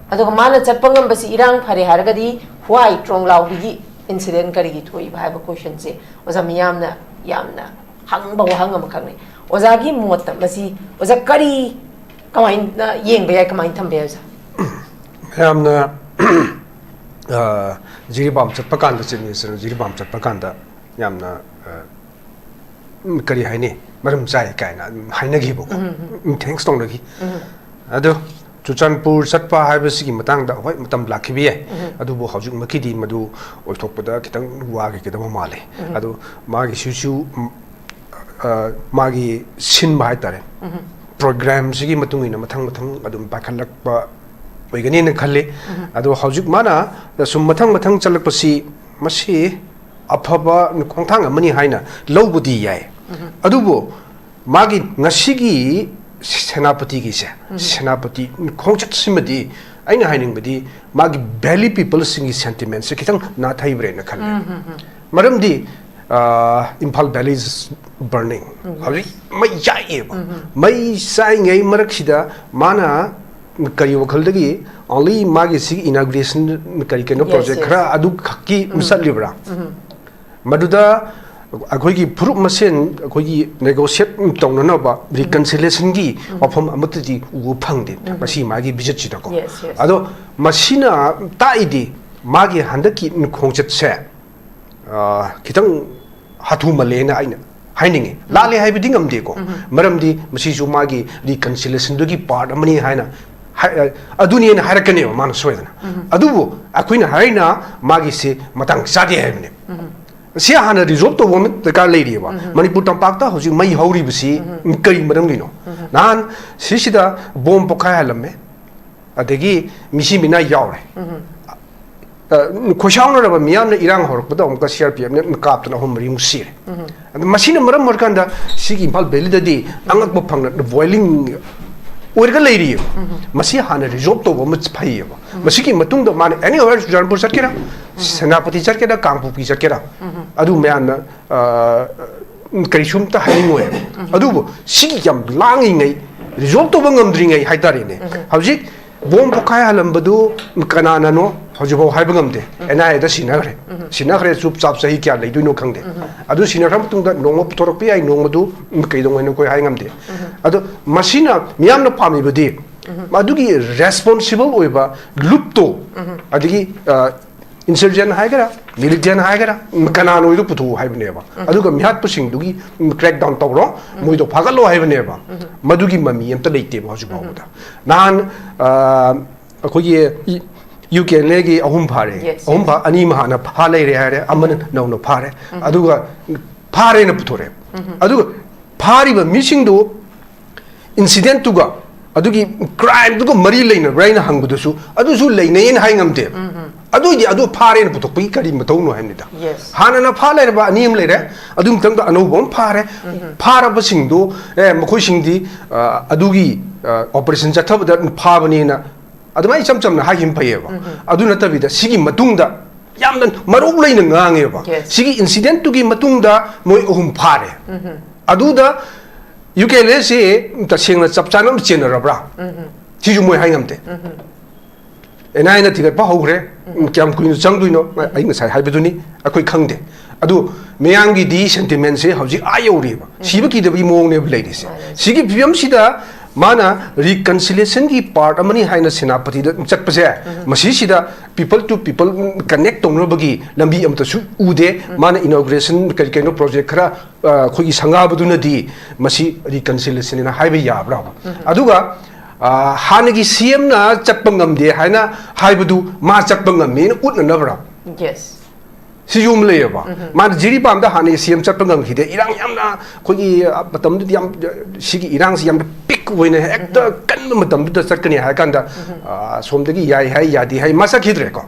ꯑꯗꯨꯒ ꯃꯥꯅ ꯆꯠꯄ ꯉꯝꯕꯁꯤ ꯏꯔꯥꯡ ꯐꯔꯦ ꯍꯥꯏꯔꯒꯗꯤ why ꯇ꯭ꯔꯣꯡꯂꯥꯎꯕꯤꯒꯤ incident ꯀꯔꯤꯒꯤ ꯊꯣꯛꯏꯕ ꯍꯥꯏꯕ question ꯁꯦ ꯑꯣꯖꯥ ꯃꯤꯌꯥꯝꯅ ꯌꯥꯝꯅ ꯍꯪꯕ ꯋꯥꯍꯪ ꯑꯃꯈꯛꯅꯤ꯫ ꯑꯣꯖꯥꯒꯤ ꯃꯣꯠꯇ ꯃꯁꯤ ꯑꯣꯖꯥ ꯀꯔꯤ, ꯀꯃꯥꯏꯅ ꯌꯦꯡꯕ ꯌꯥꯏ, ꯀꯃꯥꯏꯅ ꯊꯝꯕ ꯌꯥꯏ ꯑꯣꯖꯥ? ꯃꯌꯥꯝꯅ, ꯑ, ꯖꯤꯔꯤꯕꯥꯝ ꯆꯠꯄ ꯀꯥꯟꯗ, Chief Minister ꯅ ꯖꯤꯔꯤꯕꯥꯝ ꯆꯠꯄ ꯀꯥꯟꯗ ꯌꯥꯝꯅ, ꯑ, ꯎꯝ, ꯀꯔꯤ ꯍꯥꯏꯅꯤ, ꯃꯔꯝ ꯆꯥꯏ ꯀꯥꯏꯅ ꯑꯗꯨꯝ ꯍꯥꯏꯅꯈꯤꯕꯀꯣ꯫ ꯎꯝ, thanks ꯇꯧꯅꯈꯤ꯫ ꯑꯗꯣ ꯆꯨꯔꯆꯥꯟꯄꯨꯔ ꯆꯠꯄ ꯍꯥꯏꯕꯁꯤꯒꯤ ꯃꯇꯥꯡꯗ, ꯍꯣꯏ, ꯃꯇꯝ ꯂꯥꯛꯈꯤꯕ ꯌꯥꯏ, ꯑꯗꯨꯕꯨ ꯍꯧꯖꯤꯛꯃꯛꯀꯤꯗꯤ ꯃꯗꯨ ꯑꯣꯏꯊꯣꯛꯄꯗ ꯈꯤꯇꯪ ꯋꯥꯈꯤꯒꯗꯕ ꯃꯥꯜꯂꯦ꯫ ꯑꯗꯣ ꯃꯥꯒꯤꯁꯤꯁꯨ, ꯎꯝ, ꯑ, ꯃꯥꯒꯤ ꯁꯤꯟꯕ ꯍꯥꯏꯇꯥꯔꯦ, program ꯁꯤꯒꯤ ꯃꯇꯨꯡ ꯏꯟꯅ ꯃꯊꯪ ꯃꯊꯪ ꯑꯗꯨꯝ ꯄꯥꯏꯈꯠꯂꯛꯄ ꯑꯣꯏꯒꯅꯤꯅ ꯈꯜꯂꯤ꯫ ꯑꯗꯣ ꯍꯧꯖꯤꯛ ꯃꯥꯅ ꯁꯨꯝ ꯃꯊꯪ ꯃꯊꯪ ꯆꯠꯂꯛꯄꯁꯤ ꯃꯁꯤ ꯑꯐꯕ ꯈꯣꯡꯊꯥꯡ ꯑꯃꯅꯤ ꯍꯥꯏꯅ ꯂꯧꯕꯗꯤ ꯌꯥꯏ꯫ ꯑꯗꯨꯕꯨ ꯃꯥꯒꯤ ꯉꯁꯤꯒꯤ ꯁꯦꯅꯥꯄꯇꯤꯒꯤꯁꯦ, ꯁꯦꯅꯥꯄꯇꯤ ꯈꯣꯡꯆꯠꯁꯤꯃꯗꯤ ꯑꯩꯅ ꯍꯥꯏꯅꯤꯡꯕꯗꯤ ꯃꯥꯒꯤ valley peopleꯁꯤꯡꯒꯤ sentimentꯁꯦ ꯈꯤꯇꯪ ꯅꯥꯊꯩꯕ꯭ꯔꯦꯅ ꯈꯜꯂꯦ꯫ ꯃꯔꯝꯗꯤ, ꯑ, Imphal valley is burning꯫ ꯍꯧꯖꯤꯛ ꯃꯩ ꯆꯥꯛꯑꯦꯕ꯫ ꯃꯩ ꯆꯥꯛꯏꯉꯩ ꯃꯔꯛꯁꯤꯗ ꯃꯥꯅ ꯀꯔꯤ ꯋꯥꯈꯜꯗꯒꯤ only ꯃꯥꯒꯤ ꯁꯤꯒꯤ inauguration ꯀꯔꯤ ꯀꯩꯅꯣ Yes, project yes. ꯈꯔ ꯑꯗꯨꯈꯛꯀꯤ ꯆꯠꯂꯤꯕ꯭ꯔꯥ? ꯃꯗꯨꯗ ꯑꯩꯈꯣꯏꯒꯤ ꯐꯨꯔꯨꯞ ꯃꯁꯦꯟ ꯑꯩꯈꯣꯏꯒꯤ negotiate ꯇꯧꯅꯅꯕ reconciliationꯒꯤ ꯋꯥꯐꯝ ꯑꯃꯠꯇꯗꯤ ꯎꯕ ꯐꯪꯗꯦ ꯃꯁꯤ ꯃꯥꯒꯤ visitꯁꯤꯗꯀꯣ꯫ Yes, yes. ꯑꯗꯣ ꯃꯁꯤꯅ ꯇꯥꯛꯏꯗꯤ ꯃꯥꯒꯤ ꯍꯟꯗꯛꯀꯤ ꯈꯣꯡꯆꯠꯁꯦ, ꯑ, ꯈꯤꯇꯪ ꯍꯥꯊꯨꯃꯜꯂꯦꯅ ꯑꯩꯅ ꯍꯥꯏꯅꯤꯡꯉꯤ꯫ ꯂꯥꯜꯂꯦ ꯍꯥꯏꯕꯗꯤ ꯉꯝꯗꯦꯀꯣ꯫ ꯃꯔꯝꯗꯤ ꯃꯁꯤꯁꯨ ꯃꯥꯒꯤ reconciliationꯗꯨꯒꯤ part ꯑꯃꯅꯤ ꯍꯥꯏꯅ ꯍꯥꯏ-, ꯑ, ꯑꯗꯨꯅꯦꯅ ꯍꯥꯏꯔꯛꯀꯅꯦꯕ ꯃꯥꯅ ꯁꯣꯏꯗꯅ꯫ ꯑꯗꯨꯕꯨ ꯑꯩꯈꯣꯏꯅ ꯍꯥꯏꯅ ꯃꯥꯒꯤꯁꯤ ꯃꯇꯥꯡ ꯆꯥꯗꯦ ꯍꯥꯏꯕꯅꯦ꯫ ꯁꯤ ꯍꯥꯟꯅ resolve ꯇꯧꯕ ꯑꯃ ꯗꯔꯀꯥꯔ ꯂꯩꯔꯤꯑꯕ꯫ ꯃꯅꯤꯄꯨꯔ ꯇꯝꯄꯥꯛꯇ ꯍꯧꯖꯤꯛ ꯃꯩ ꯍꯧꯔꯤꯕꯁꯤ ꯀꯔꯤ ꯃꯔꯝꯒꯤꯅꯣ? ꯅꯍꯥꯟ ꯁꯤꯁꯤꯗ bomb ꯄꯣꯈꯥꯏꯍꯜꯂꯝꯃꯦ, ꯑꯗꯒꯤ ꯃꯤꯁꯤ ꯃꯤꯅꯥ ꯌꯥꯎꯔꯦ꯫ ꯑ, ꯈꯣꯏꯁꯥꯎꯅꯔꯕ ꯃꯤꯌꯥꯝꯅ ꯏꯔꯥꯡ ꯍꯧꯔꯛꯄꯗ ꯑꯃꯨꯛꯀ CRPFꯅ ꯀꯥꯞꯇꯅ ꯑꯍꯨꯝ ꯃꯔꯤꯃꯨꯛ ꯁꯤꯔꯦ꯫ ꯑꯗꯣ ꯃꯁꯤꯅ ꯃꯔꯝ ꯑꯣꯏꯔꯀꯥꯟꯗ ꯁꯤꯒꯤ ꯏꯝꯐꯥꯜ valleyꯗꯗꯤ ꯑꯉꯛꯄ ꯐꯪꯅ boiling ꯑꯣꯏꯔꯒ ꯂꯩꯔꯤꯑꯕ꯫ ꯃꯁꯤ ꯍꯥꯟꯅ resolve ꯇꯧꯕ ꯑꯃ ꯐꯩꯌꯦꯕ꯫ ꯃꯁꯤꯒꯤ ꯃꯇꯨꯡꯗ ꯃꯥꯅ anywhere ꯆꯨꯔꯆꯥꯟꯄꯨꯔ ꯆꯠꯀꯦꯔꯥ, ꯁꯦꯅꯥꯄꯇꯤ ꯆꯠꯀꯦꯔꯥ, ꯀꯥꯡꯄꯣꯛꯄꯤ ꯆꯠꯀꯦꯔꯥ, ꯑꯗꯨ ꯃꯌꯥꯝꯅ, ꯑ, ꯀꯔꯤꯁꯨꯝꯇ ꯍꯥꯏꯅꯤꯡꯉꯣꯏꯕ꯫ ꯑꯗꯨꯕꯨ ꯁꯤꯒꯤ ꯌꯥꯝ ꯂꯥꯡꯉꯤꯉꯩ, resolve ꯇꯧꯕ ꯉꯝꯗ꯭ꯔꯤꯉꯩ ꯍꯥꯏꯇꯥꯔꯦꯅꯦ꯫ ꯍꯧꯖꯤꯛ bomb ꯄꯣꯈꯥꯏꯍꯜꯂꯝꯕꯗꯨ ꯀꯅꯥꯅꯅꯣ ꯍꯧꯖꯤꯛꯐꯥꯎ ꯍꯥꯏꯕ ꯉꯝꯗꯦ꯫ NIAꯗ ꯁꯤꯟꯅꯈ꯭ꯔꯦ꯫ ꯁꯤꯟꯅꯈ꯭ꯔꯦ, ꯆꯨꯞ ꯆꯥꯞ ꯆꯍꯤ ꯀꯌꯥ ꯂꯩꯗꯣꯏꯅꯣ ꯈꯪꯗꯦ꯫ ꯑꯗꯨ ꯁꯤꯟꯅꯈ꯭ꯔ ꯃꯇꯨꯡꯗ ꯅꯣꯡꯃ ꯄꯨꯊꯣꯔꯛꯄ ꯌꯥꯏ, ꯅꯣꯡꯃꯗꯨ ꯀꯩꯗꯧꯉꯩꯅꯣ ꯑꯩꯈꯣꯏ ꯍꯥꯏ ꯉꯝꯗꯦ꯫ ꯑꯗꯣ ꯃꯁꯤꯅ ꯃꯤꯌꯥꯝꯅ ꯄꯥꯝꯃꯤꯕꯗꯤ ꯃꯗꯨꯒꯤ responsible ꯑꯣꯏꯕ ꯂꯨꯞꯇꯣ, ꯑꯗꯒꯤ, ꯑ, insurgent ꯍꯥꯏꯒꯦꯔꯥ, militant ꯍꯥꯏꯒꯦꯔꯥ, ꯀꯅꯥꯅꯣ ꯍꯥꯏꯗꯣ ꯄꯨꯊꯣꯛꯎ ꯍꯥꯏꯕꯅꯦꯕ꯫ ꯑꯗꯨꯒ ꯃꯤꯍꯥꯠꯄꯁꯤꯡꯗꯨꯒꯤ crackdown ꯇꯧꯔꯣ, ꯃꯣꯏꯗꯣ ꯐꯥꯒꯠꯂꯣ ꯍꯥꯏꯕꯅꯦꯕ꯫ ꯃꯗꯨꯒꯤ ꯃꯃꯤ ꯑꯝꯇ ꯂꯩꯇꯦꯕ ꯍꯧꯖꯤꯛ ꯐꯥꯎꯕꯗ꯫ ꯅꯍꯥꯟ, ꯑ, ꯑꯩꯈꯣꯏꯒꯤ ꯏ-, UKNAꯒꯤ ꯑꯍꯨꯝ ꯐꯥꯔꯦ꯫ Yes, ꯑꯍꯨꯝ yes. ꯐꯥ-, ꯑꯅꯤ ꯑꯃ ꯍꯥꯟꯅ ꯐꯥ ꯂꯩꯔꯦ ꯍꯥꯏꯔꯦ, ꯑꯃꯅ ꯅꯧꯅ ꯐꯥꯔꯦ꯫ ꯑꯗꯨꯒ ꯐꯥꯔꯦꯅ ꯄꯨꯊꯣꯔꯛꯑꯦ꯫ ꯑꯗꯨꯒ ꯐꯥꯔꯤꯕ ꯃꯤꯁꯤꯡꯗꯨ incidentꯇꯨꯒ ꯑꯗꯨꯒꯤ crimeꯗꯨꯒ ꯃꯔꯤ ꯂꯩꯅꯕ꯭ꯔꯥ ꯍꯥꯏꯅ ꯍꯪꯕꯗꯨꯁꯨ ꯑꯗꯨꯁꯨ ꯂꯩꯅꯩꯅ ꯍꯥꯏ ꯉꯝꯗꯦ꯫ ꯑꯗꯨꯏꯗꯤ ꯑꯗꯨ ꯐꯥꯔꯦꯅ ꯄꯨꯊꯣꯛꯄꯒꯤ ꯀꯔꯤ ꯃꯊꯧꯅꯣ ꯍꯥꯏꯕꯅꯤꯗ꯫ Yes. ꯍꯥꯟꯅꯅ ꯐꯥ ꯂꯩꯔꯕ ꯑꯅꯤ ꯑꯃ ꯂꯩꯔꯦ, ꯑꯗꯨ ꯃꯇꯨꯡꯗ ꯑꯅꯧꯕ ꯑꯃ ꯐꯥꯔꯦ꯫ ꯐꯥꯔꯕꯁꯤꯡꯗꯨ, ꯑꯦ, ꯃꯈꯣꯏꯁꯤꯡꯗꯤ, ꯑ, ꯑꯗꯨꯒꯤ, ꯑ, operation ꯆꯠꯊꯕꯗ ꯐꯥꯕꯅꯤꯅ ꯑꯗꯨꯃꯥꯏꯅ ꯏꯆꯝ ꯆꯝꯅ ꯍꯥꯏꯈꯤꯕ ꯐꯩꯌꯦꯕ꯫ ꯑꯗꯨ ꯅꯠꯇꯕꯤꯗ ꯁꯤꯒꯤ ꯃꯇꯨꯡꯗ ꯌꯥꯝꯅ ꯃꯔꯧ ꯂꯩꯅ ꯉꯥꯡꯉꯦꯕ꯫ Yes. ꯁꯤꯒꯤ incident ꯇꯨꯒꯤ ꯃꯇꯨꯡꯗ ꯃꯣꯏ ꯑꯍꯨꯝ ꯐꯥꯔꯦ꯫ ꯑꯗꯨꯗ ꯌꯨ ꯀꯦ ꯑꯦꯜ ꯑꯦꯁ ꯑꯦ ꯇꯁꯦꯡꯅ ꯆꯞ ꯆꯥꯅ ꯑꯃ ꯆꯦꯟꯅꯔꯕ꯭ꯔꯥ? ꯁꯤꯁꯨ ꯃꯣꯏ ꯍꯥꯏ ꯉꯝꯗꯦ꯫ ꯑꯦꯟ ꯑꯥꯏ ꯑꯦꯅ ꯊꯤꯒꯠꯄ ꯍꯧꯈ꯭ꯔꯦ, ꯀꯌꯥꯝ ꯀꯨꯏꯅ ꯆꯪꯗꯣꯏꯅꯣ? ꯑꯩ ꯉꯁꯥꯏ ꯍꯥꯏꯕꯗꯨꯅꯤ, ꯑꯩꯈꯣꯏ ꯈꯪꯗꯦ꯫ ꯑꯗꯨ ꯃꯌꯥꯝꯒꯤꯗꯤ sentiment ꯁꯦ ꯍꯧꯖꯤꯛ ꯑꯥ ꯌꯧꯔꯤꯕ, ꯁꯤꯕ ꯀꯤꯗꯕꯒꯤ ꯃꯑꯣꯡꯅꯦꯕ ꯂꯩꯔꯤꯁꯦ꯫ ꯁꯤꯒꯤ ꯐꯤꯕꯝꯁꯤꯗ ꯃꯥꯅ reconciliation ꯒꯤ part ꯑꯃꯅꯤ ꯍꯥꯏꯅ ꯁꯦꯅꯥꯄꯇꯤꯗ ꯆꯠꯄꯁꯦ, ꯃꯁꯤꯁꯤꯗ people to people connect ꯇꯧꯅꯕꯒꯤ ꯂꯝꯕꯤ ꯑꯃꯠꯇꯁꯨ ꯎꯗꯦ꯫ ꯃꯥꯅ inauguration ꯀꯔꯤ ꯀꯩꯅꯣ project ꯈꯔ, ꯑ, ꯑꯩꯈꯣꯏꯒꯤ ꯁꯪꯒꯥꯕꯗꯨꯅꯗꯤ ꯃꯁꯤ reconciliation ꯅ ꯍꯥꯏꯕ ꯌꯥꯕ꯭ꯔꯥ? ꯑꯗꯨꯒ, ꯑ, ꯍꯥꯟꯅꯒꯤ ꯁꯤ ꯑꯦꯝꯅ ꯆꯠꯄ ꯉꯝꯗꯦ ꯍꯥꯏꯅ ꯍꯥꯏꯕꯗꯨ ꯃꯥ ꯆꯠꯄ ꯉꯝꯃꯦꯅ ꯎꯠꯅꯅꯕ꯭ꯔꯥ? Yes. ꯁꯤꯁꯨ ꯑꯃ ꯂꯩꯌꯦꯕ꯫ ꯃꯥꯅ ꯖꯤꯔꯤꯕꯥꯝꯗ ꯍꯥꯟꯅꯒꯤ ꯁꯤ ꯑꯦꯝ ꯆꯠꯄ ꯉꯝꯈꯤꯗꯦ꯫ ꯏꯔꯥꯡ ꯌꯥꯝꯅ ꯑꯩꯈꯣꯏꯒꯤ, ꯑ, ꯃꯇꯝꯗꯨꯗꯤ ꯌꯥꯝ, ꯁꯤꯒꯤ ꯏꯔꯥꯡꯁꯤ ꯌꯥꯝꯅ peak ꯑꯣꯏꯅ ꯍꯦꯛꯇ ꯀꯟꯕ ꯃꯇꯝꯗꯨꯗ ꯆꯠꯀꯅꯤ ꯍꯥꯏꯔ ꯀꯥꯟꯗ, ꯑ, ꯁꯣꯝꯗꯒꯤ ꯌꯥꯏ ꯍꯥꯏ, ꯌꯥꯗꯦ ꯍꯥꯏ, ꯃꯥ ꯆꯠꯈꯤꯗ꯭ꯔꯦꯀꯣ꯫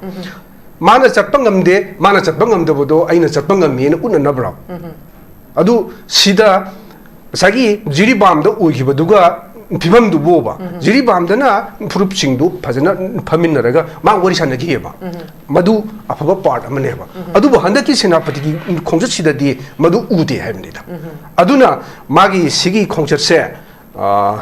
ꯃꯥꯅ ꯆꯠꯄ ꯉꯝꯗꯦ, ꯃꯥꯅ ꯆꯠꯄ ꯉꯝꯗꯕꯗꯣ ꯑꯩꯅ ꯆꯠꯄ ꯉꯝꯃꯦꯅ ꯎꯠꯅꯅꯕ꯭ꯔꯣ? ꯑꯗꯨ ꯁꯤꯗ ꯉꯁꯥꯏꯒꯤ ꯖꯤꯔꯤꯕꯥꯝꯗ ꯑꯣꯏꯈꯤꯕꯗꯨꯒ ꯐꯤꯕꯝꯗꯨꯕꯨꯕ, ꯖꯤꯔꯤꯕꯥꯝꯗꯅ ꯐꯨꯔꯨꯞꯁꯤꯡꯗꯨ ꯐꯖꯅ ꯐꯝꯃꯤꯟꯅꯔꯒ ꯃꯥ ꯋꯥꯔꯤ ꯁꯥꯟꯅꯈꯤꯑꯕ꯫ ꯃꯗꯨ ꯑꯐꯕ part ꯑꯃꯅꯦꯕ꯫ ꯑꯗꯨꯕꯨ ꯍꯟꯗꯛꯀꯤ ꯁꯦꯅꯥꯄꯇꯤꯒꯤ ꯈꯣꯡꯆꯠꯁꯤꯗꯗꯤ ꯃꯗꯨ ꯎꯗꯦ ꯍꯥꯏꯕꯅꯤꯗ꯫ ꯑꯗꯨꯅ ꯃꯥꯒꯤ ꯁꯤꯒꯤ ꯈꯣꯡꯆꯠꯁꯦ, ꯑ,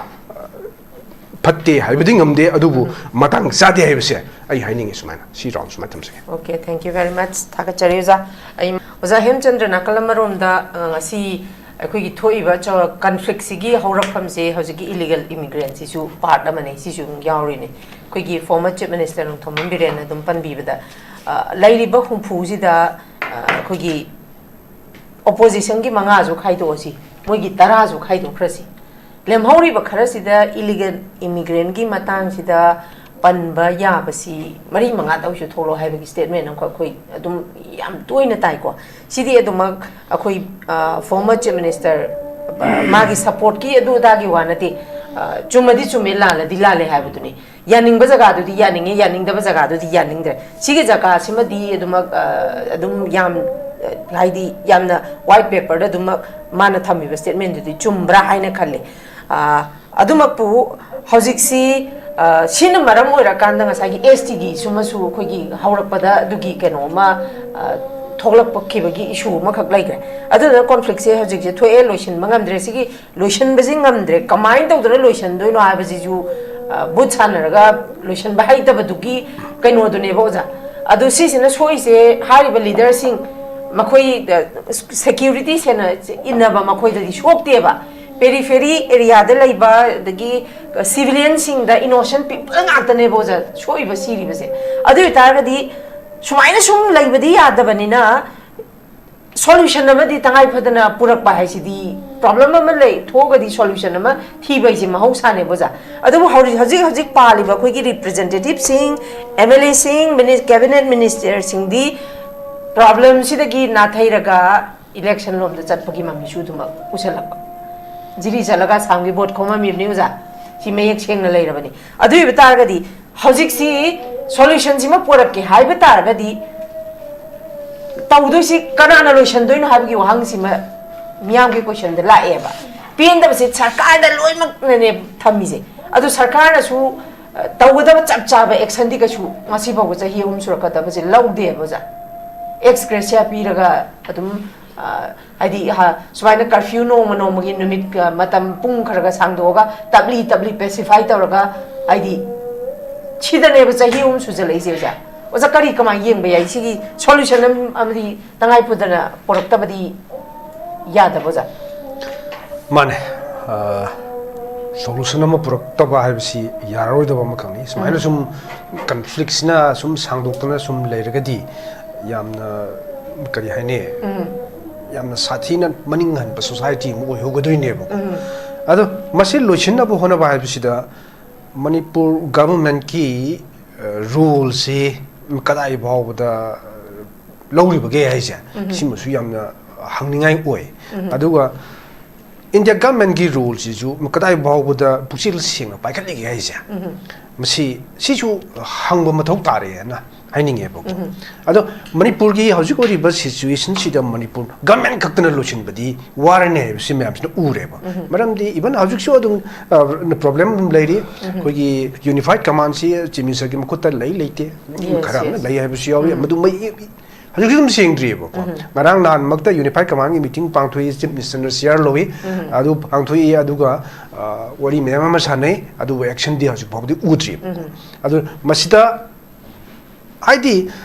ꯐꯠꯇꯦ ꯍꯥꯏꯕꯗꯤ ꯉꯝꯗꯦ, ꯑꯗꯨꯕꯨ ꯃꯇꯥꯡ ꯆꯥꯗꯦ ꯍꯥꯏꯕꯁꯦ ꯑꯩ ꯍꯥꯏꯅꯤꯡꯉꯤ꯫ ꯁꯨꯃꯥꯏꯅ ꯁꯤ round ꯁꯨꯃꯥꯏꯅ ꯊꯝꯖꯒꯦ꯫ Okay, thank you very much. ꯊꯥꯒꯠꯆꯔꯤ ꯑꯣꯖꯥ꯫ ꯑꯩ, ꯑꯣꯖꯥ ꯍꯦꯝꯆꯟꯗ꯭ꯔ, ꯅꯥꯀꯜ ꯑꯃꯔꯣꯝꯗ, ꯑ, ꯉꯁꯤ ꯑꯩꯈꯣꯏꯒꯤ ꯊꯣꯛꯏꯕ ꯆ-, conflict ꯁꯤꯒꯤ ꯍꯧꯔꯛꯐꯝꯁꯦ ꯍꯧꯖꯤꯛꯀꯤ illegal immigrant ꯁꯤꯁꯨ part ꯑꯃꯅꯦ, ꯁꯤꯁꯨ ꯑꯗꯨꯝ ꯌꯥꯎꯔꯤꯅꯦ꯫ ꯑꯩꯈꯣꯏꯒꯤ former Chief Minister ꯅꯣꯡꯊꯣꯝꯕꯝ ꯕꯤꯔꯦꯟꯅ ꯑꯗꯨꯝ ꯄꯟꯕꯤꯕꯗ, ꯑ, ꯂꯩꯔꯤꯕ ꯍꯨꯝꯐꯨꯁꯤꯗ, ꯑ, ꯑꯩꯈꯣꯏꯒꯤ opposition ꯒꯤ ꯃꯉꯥꯁꯨ ꯈꯥꯏꯗꯣꯛꯑꯁꯤ, ꯃꯣꯏꯒꯤ ꯇꯔꯥꯁꯨ ꯈꯥꯏꯗꯣꯛꯈ꯭ꯔꯁꯤ꯫ ꯂꯦꯝꯍꯧꯔꯤꯕ ꯈꯔꯁꯤꯗ illegal immigrant ꯀꯤ ꯃꯇꯥꯡꯁꯤꯗ ꯄꯟꯕ ꯌꯥꯕꯁꯤ ꯃꯔꯤ ꯃꯉꯥꯗ ꯑꯣꯏꯁꯨ ꯊꯣꯛꯂꯛꯑꯣ ꯍꯥꯏꯕꯒꯤ statement ꯑꯃꯈꯛ ꯑꯩꯈꯣꯏ ꯑꯗꯨꯝ ꯌꯥꯝ ꯇꯣꯏꯅ ꯇꯥꯏꯀꯣ꯫ ꯁꯤꯗꯤ ꯑꯗꯨꯃꯛ ꯑꯩꯈꯣꯏ, ꯑ, former Chief Minister, ꯑ, ꯃꯥꯒꯤ support ꯀꯤ ꯑꯗꯨ ꯑꯗꯥꯒꯤ ꯋꯥ ꯅꯠꯇꯦ꯫ ꯆꯨꯝꯃꯗꯤ ꯆꯨꯝꯃꯦ, ꯂꯥꯜꯂꯗꯤ ꯂꯥꯜꯂꯦ ꯍꯥꯏꯕꯗꯨꯅꯤ꯫ ꯌꯥꯅꯤꯡꯕ ꯖꯒꯥꯗꯨꯗꯤ ꯌꯥꯅꯤꯡꯉꯦ, ꯌꯥꯅꯤꯡꯗꯕ ꯖꯒꯥꯗꯨꯗꯤ ꯌꯥꯅꯤꯡꯗ꯭ꯔꯦ꯫ ꯁꯤꯒꯤ ꯖꯒꯥꯁꯤꯃꯗꯤ ꯑꯗꯨꯃꯛ ꯑꯗꯨꯝ ꯌꯥꯝ, ꯍꯥꯏꯗꯤ ꯌꯥꯝꯅ ꯋꯥꯏꯠ ꯄꯦꯄꯔꯗ ꯑꯗꯨꯃꯛ ꯃꯥꯅ ꯊꯝꯃꯤꯕ ꯁ꯭ꯇꯦꯠꯃꯦꯟꯗꯨꯗꯤ ꯆꯨꯝꯕ꯭ꯔꯥ ꯍꯥꯏꯅ ꯈꯜꯂꯤ꯫ ꯑꯗꯨꯃꯛꯄꯨ ꯍꯧꯖꯤꯛꯁꯤ ꯁꯤꯅ ꯃꯔꯝ ꯑꯣꯏꯔꯀꯥꯟꯗ ꯉꯁꯥꯏꯒꯤ ꯑꯦꯁ ꯇꯤꯒꯤ ꯁꯨꯃꯁꯨ ꯑꯩꯈꯣꯏꯒꯤ ꯍꯧꯔꯛꯄꯗ ꯑꯗꯨꯒꯤ ꯀꯩꯅꯣ ꯑꯃ ꯊꯣꯛꯂꯛꯈꯤꯕꯒꯤ ꯏꯁꯨ ꯑꯃꯈꯛ ꯂꯩꯈ꯭ꯔꯦ꯫ ꯑꯗꯨꯗꯨꯅ ꯀꯣꯟꯐ꯭ꯂꯤꯛꯁꯦ ꯍꯧꯖꯤꯛꯁꯦ ꯊꯣꯛꯑꯦ, ꯂꯣꯏꯁꯤꯟꯕ ꯉꯝꯗ꯭ꯔꯦ꯫ ꯁꯤꯒꯤ ꯂꯣꯏꯁꯤꯟꯕꯁꯤ ꯉꯝꯗ꯭ꯔꯦ꯫ ꯀꯃꯥꯏꯅ ꯇꯧꯗꯅ ꯂꯣꯏꯁꯤꯟꯗꯣꯏꯅꯣ ꯍꯥꯏꯕꯁꯤꯁꯨ ꯕꯨꯠ ꯁꯥꯟꯅꯔꯒ ꯂꯣꯏꯁꯤꯟꯕ ꯍꯩꯇꯕꯗꯨꯒꯤ ꯀꯩꯅꯣꯗꯨꯅꯦꯕ ꯑꯣꯖꯥ꯫ ꯑꯗꯨ ꯁꯤꯁꯤꯅ ꯁꯣꯛꯏꯁꯦ ꯍꯥꯏꯔꯤꯕ ꯂꯤꯗꯔꯁꯤꯡ, ꯃꯈꯣꯏ ꯁꯦꯀ꯭ꯌꯨꯔꯤꯇꯤ ꯁꯦꯟꯅ ꯏꯟꯅꯕ ꯃꯈꯣꯏꯗꯗꯤ ꯁꯣꯛꯇꯦꯕ꯫ ꯄꯦꯔꯤꯐꯦꯔꯤ ꯑꯦꯔꯤꯌꯥꯗ ꯂꯩꯕ, ꯑꯗꯒꯤ ꯁꯤꯚꯤꯂꯤꯌꯟꯁꯤꯡꯗ, ꯏꯅꯣꯁꯦꯟ ꯄꯤꯄꯜ ꯉꯥꯛꯇꯅꯦꯕ ꯑꯣꯖꯥ ꯁꯣꯛꯏꯕ, ꯁꯤꯔꯤꯕꯁꯦ꯫ ꯑꯗꯨ ꯑꯣꯏꯇꯥꯔꯒꯗꯤ ꯁꯨꯃꯥꯏꯅ ꯁꯨꯝ ꯂꯩꯕꯗꯤ ꯌꯥꯗꯕꯅꯤꯅ, ꯁꯣꯂꯨꯁꯟ ꯑꯃꯗꯤ ꯇꯉꯥꯏ ꯐꯗꯅ ꯄꯨꯔꯛꯄ ꯍꯥꯏꯁꯤꯗꯤ, ꯄ꯭ꯔꯣꯕ꯭ꯂꯦꯝ ꯑꯃ ꯂꯩ ꯊꯣꯛꯑꯒꯗꯤ ꯁꯣꯂꯨꯁꯟ ꯑꯃ ꯊꯤꯕ ꯍꯥꯏꯁꯤ ꯃꯍꯧꯁꯥꯅꯦꯕ ꯑꯣꯖꯥ꯫ ꯑꯗꯨꯕꯨ ꯍꯧꯖꯤꯛ ꯍꯧꯖꯤꯛ ꯍꯧꯖꯤꯛ ꯄꯥꯜꯂꯤꯕ ꯑꯩꯈꯣꯏꯒꯤ ꯔꯤꯄ꯭ꯔꯖꯦꯟꯇꯦꯇꯤꯚꯁꯤꯡ, ꯑꯦꯝ ꯑꯦꯜ ꯑꯦꯁꯤꯡ, ꯃꯤꯅꯤ-, ꯀꯦꯕꯤꯅꯦꯠ ꯃꯤꯅꯤꯁꯇꯔꯁꯤꯡꯗꯤ ꯄ꯭ꯔꯣꯕ꯭ꯂꯦꯝꯁꯤꯗꯒꯤ ꯅꯥꯊꯩꯔꯒ ꯏꯂꯦꯛꯁꯟ ꯂꯣꯝꯗ ꯆꯠꯄꯒꯤ ꯃꯃꯤꯁꯨ ꯑꯗꯨꯃꯛ ꯎꯁꯜꯂꯛꯄ꯫ ꯖꯤꯔꯤ ꯆꯠꯂꯒ ꯑꯁꯥꯝꯒꯤ ꯚꯣꯠ ꯈꯣꯝꯃꯝꯃꯤꯕꯅꯤ ꯑꯣꯖꯥ꯫ ꯁꯤ ꯃꯌꯦꯛ ꯁꯦꯡꯅ ꯂꯩꯔꯕꯅꯤ꯫ ꯑꯗꯨ ꯑꯣꯏꯕ ꯇꯥꯔꯒꯗꯤ ꯍꯧꯖꯤꯛꯁꯤ ꯁꯣꯂꯨꯁꯟꯁꯤꯃ ꯄꯨꯔꯛꯀꯦ ꯍꯥꯏꯕ ꯇꯥꯔꯒꯗꯤ ꯇꯧꯗꯣꯏꯁꯤ ꯀꯅꯥꯅ ꯂꯣꯏꯁꯟꯗꯣꯏꯅꯣ ꯍꯥꯏꯕꯒꯤ ꯋꯥꯍꯪꯁꯤꯃ ꯃꯤꯌꯥꯝꯒꯤ ꯀꯣꯏꯁꯟꯗ ꯂꯥꯛꯑꯦꯕ꯫ ꯄꯦꯟꯗꯕꯁꯦ ꯁꯔꯀꯥꯔꯗ ꯂꯣꯏꯅꯃꯛꯅꯅꯦ ꯊꯝꯃꯤꯁꯦ꯫ ꯑꯗꯨ ꯁꯔꯀꯥꯔꯅꯁꯨ, ꯑ, ꯇꯧꯒꯗꯕ ꯆꯞ ꯆꯥꯕ ꯑꯦꯛꯁꯟꯗꯤ ꯀꯩꯁꯨ ꯉꯁꯤ ꯐꯥꯎꯕ ꯆꯍꯤ ꯑꯍꯨꯝ ꯁꯨꯔꯛꯀꯗꯕꯁꯦ ꯂꯧꯗꯦꯕ ꯑꯣꯖꯥ꯫ ꯑꯦꯛꯁ ꯒ꯭ꯔꯦꯁꯤꯌꯥ ꯄꯤꯔꯒ ꯑꯗꯨꯝ, ꯑ, ꯍꯥꯏꯗꯤ, ꯍ-, ꯁꯨꯃꯥꯏꯅ ꯀꯔꯐ꯭ꯌꯨ ꯅꯣꯡꯃ ꯅꯣꯡꯃꯒꯤ ꯅꯨꯃꯤꯠ, ꯑ, ꯃꯇꯝ ꯄꯨꯡ ꯈꯔ ꯈꯔ ꯁꯥꯡꯗꯣꯛꯑꯒ ꯇꯞꯂꯤ ꯇꯞꯂꯤ ꯄꯦꯁꯤꯐꯥꯏ ꯇꯧꯔꯒ, ꯍꯥꯏꯗꯤ, ꯁꯤꯗꯅꯦꯕ ꯆꯍꯤ ꯑꯍꯨꯝ ꯁꯨꯖꯜꯂꯛꯏꯁꯦ ꯑꯣꯖꯥ꯫ ꯑꯣꯖꯥ, ꯀꯔꯤ ꯀꯃꯥꯏꯅ ꯌꯦꯡꯕ ꯌꯥꯏ? ꯁꯤꯒꯤ ꯁꯣꯂꯨꯁꯟ ꯑꯃ, ꯑꯃꯗꯤ ꯇꯉꯥꯏ ꯐꯗꯅ ꯄꯨꯔꯛꯇꯕꯗꯤ ꯌꯥꯗꯕ ꯑꯣꯖꯥ? ꯃꯥꯅꯦ꯫ ꯑ, ꯁꯣꯂꯨꯁꯟ ꯑꯃ ꯄꯨꯔꯛꯇꯕ ꯍꯥꯏꯕꯁꯤ ꯌꯥꯔꯔꯣꯏꯗꯕ ꯑꯃꯈꯛꯅꯤ꯫ ꯁꯨꯃꯥꯏꯅ ꯎꯝ꯫ ꯁꯨꯝ ꯀꯟꯐ꯭ꯂꯤꯛꯁꯤꯅ ꯁꯨꯝ ꯁꯥꯡꯗꯣꯛꯇꯅ ꯁꯨꯝ ꯂꯩꯔꯒꯗꯤ ꯌꯥꯝꯅ, ꯀꯔꯤ ꯍꯥꯏꯅꯤ, ꯎꯝ꯫ ꯌꯥꯝꯅ ꯁꯥꯊꯤꯅ ꯃꯅꯤꯡ ꯍꯟꯕ ꯁꯣꯁꯥꯏꯇꯤ ꯑꯃ ꯑꯣꯏꯍꯧꯒꯗꯣꯏꯅꯦꯕꯀꯣ꯫ ꯎꯝ꯫ ꯑꯗꯣ ꯃꯁꯤ ꯂꯣꯏꯁꯤꯟꯅꯕ ꯍꯣꯠꯅꯕ ꯍꯥꯏꯕꯁꯤꯗ ꯃꯅꯤꯄꯨꯔ ꯒꯚꯔꯟꯃꯦꯟꯠꯀꯤ, ꯑ, ꯔꯣꯜꯁꯤ ꯀꯗꯥꯏ ꯐꯥꯎꯕꯗ, ꯑ, ꯂꯧꯔꯤꯕꯒꯦ ꯍꯥꯏꯁꯦ, ꯎꯝ꯫ ꯁꯤꯃꯁꯨ ꯌꯥꯝꯅ ꯍꯪꯅꯤꯡꯉꯥꯏ ꯑꯣꯏ꯫ ꯎꯝ꯫ ꯑꯗꯨꯒ ꯏꯟꯗꯤꯌꯥ ꯒꯚꯔꯟꯃꯦꯟꯠꯀꯤ ꯔꯣꯜꯁꯤꯁꯨ ꯀꯗꯥꯏ ꯐꯥꯎꯕꯗ ꯄꯨꯛꯆꯦꯜ ꯁꯦꯡꯅ ꯄꯥꯏꯈꯠꯂꯤꯒꯦ ꯍꯥꯏꯁꯦ, ꯃꯁꯤ, ꯁꯤꯁꯨ ꯍꯪꯕ ꯃꯊꯧ ꯇꯥꯔꯦꯅ ꯍꯥꯏꯅꯤꯡꯉꯦꯕꯀꯣ꯫ ꯑꯗꯣ ꯃꯅꯤꯄꯨꯔꯒꯤ ꯍꯧꯖꯤꯛ ꯑꯣꯏꯔꯤꯕ ꯁꯤꯆꯨꯋꯦꯁꯟꯁꯤꯗ ꯃꯅꯤꯄꯨꯔ ꯒꯚꯔꯟꯃꯦꯟꯠ ꯈꯛꯇꯅ ꯂꯣꯏꯁꯤꯟꯕꯗꯤ ꯋꯥꯔꯅꯤ ꯍꯥꯏꯕꯁꯤ ꯃꯌꯥꯝꯁꯤꯅ ꯎꯔꯦꯕ꯫ ꯃꯔꯝꯗꯤ ꯏꯚꯟ ꯍꯧꯖꯤꯛꯁꯨ ꯑꯗꯨꯝ, ꯑ, ꯄ꯭ꯔꯣꯕ꯭ꯂꯦꯝ ꯑꯗꯨꯝ ꯂꯩꯔꯤ꯫ ꯑꯩꯈꯣꯏꯒꯤ ꯌꯨꯅꯤꯐꯥꯏꯠ ꯀꯃꯥꯟꯁꯤ ꯆꯤꯐ ꯃꯤꯅꯤꯁꯇꯔꯒꯤ ꯃꯈꯨꯠꯇ ꯂꯩ ꯂꯩꯇꯦ, ꯌꯦꯁ, ꯈꯔ ꯑꯃꯅ ꯌꯦꯁ꯫ ꯂꯩ ꯍꯥꯏꯕꯁꯨ ꯌꯥꯎꯏ꯫ ꯃꯗꯨ ꯃꯩ ꯍꯧꯖꯤꯛꯁꯨ ꯑꯗꯨꯝ ꯁꯦꯡꯗ꯭ꯔꯤꯑꯕꯀꯣ꯫ ꯉꯔꯥꯡ ꯅꯍꯥꯟꯃꯛꯇ ꯌꯨꯅꯤꯐꯥꯏꯠ ꯀꯃꯥꯟꯒꯤ ꯃꯤꯇꯤꯡ ꯄꯥꯡꯊꯣꯛꯏ, ꯆꯤꯐ ꯃꯤꯅꯤꯁꯇꯔꯅ ꯆꯤꯌꯥꯔ ꯂꯧꯏ꯫ ꯑꯗꯨ ꯄꯥꯡꯊꯣꯛꯏ, ꯑꯗꯨꯒ, ꯑ, ꯋꯥꯔꯤ ꯃꯌꯥꯝ ꯑꯃ ꯁꯥꯟꯅꯩ, ꯑꯗꯨꯕꯨ ꯑꯦꯛꯁꯟꯗꯤ ꯍꯧꯖꯤꯛ ꯐꯥꯎꯕꯗꯤ ꯎꯗ꯭ꯔꯤꯕꯀꯣ꯫ ꯑꯗꯨ ꯃꯁꯤꯗ ꯍꯥꯏꯗꯤ,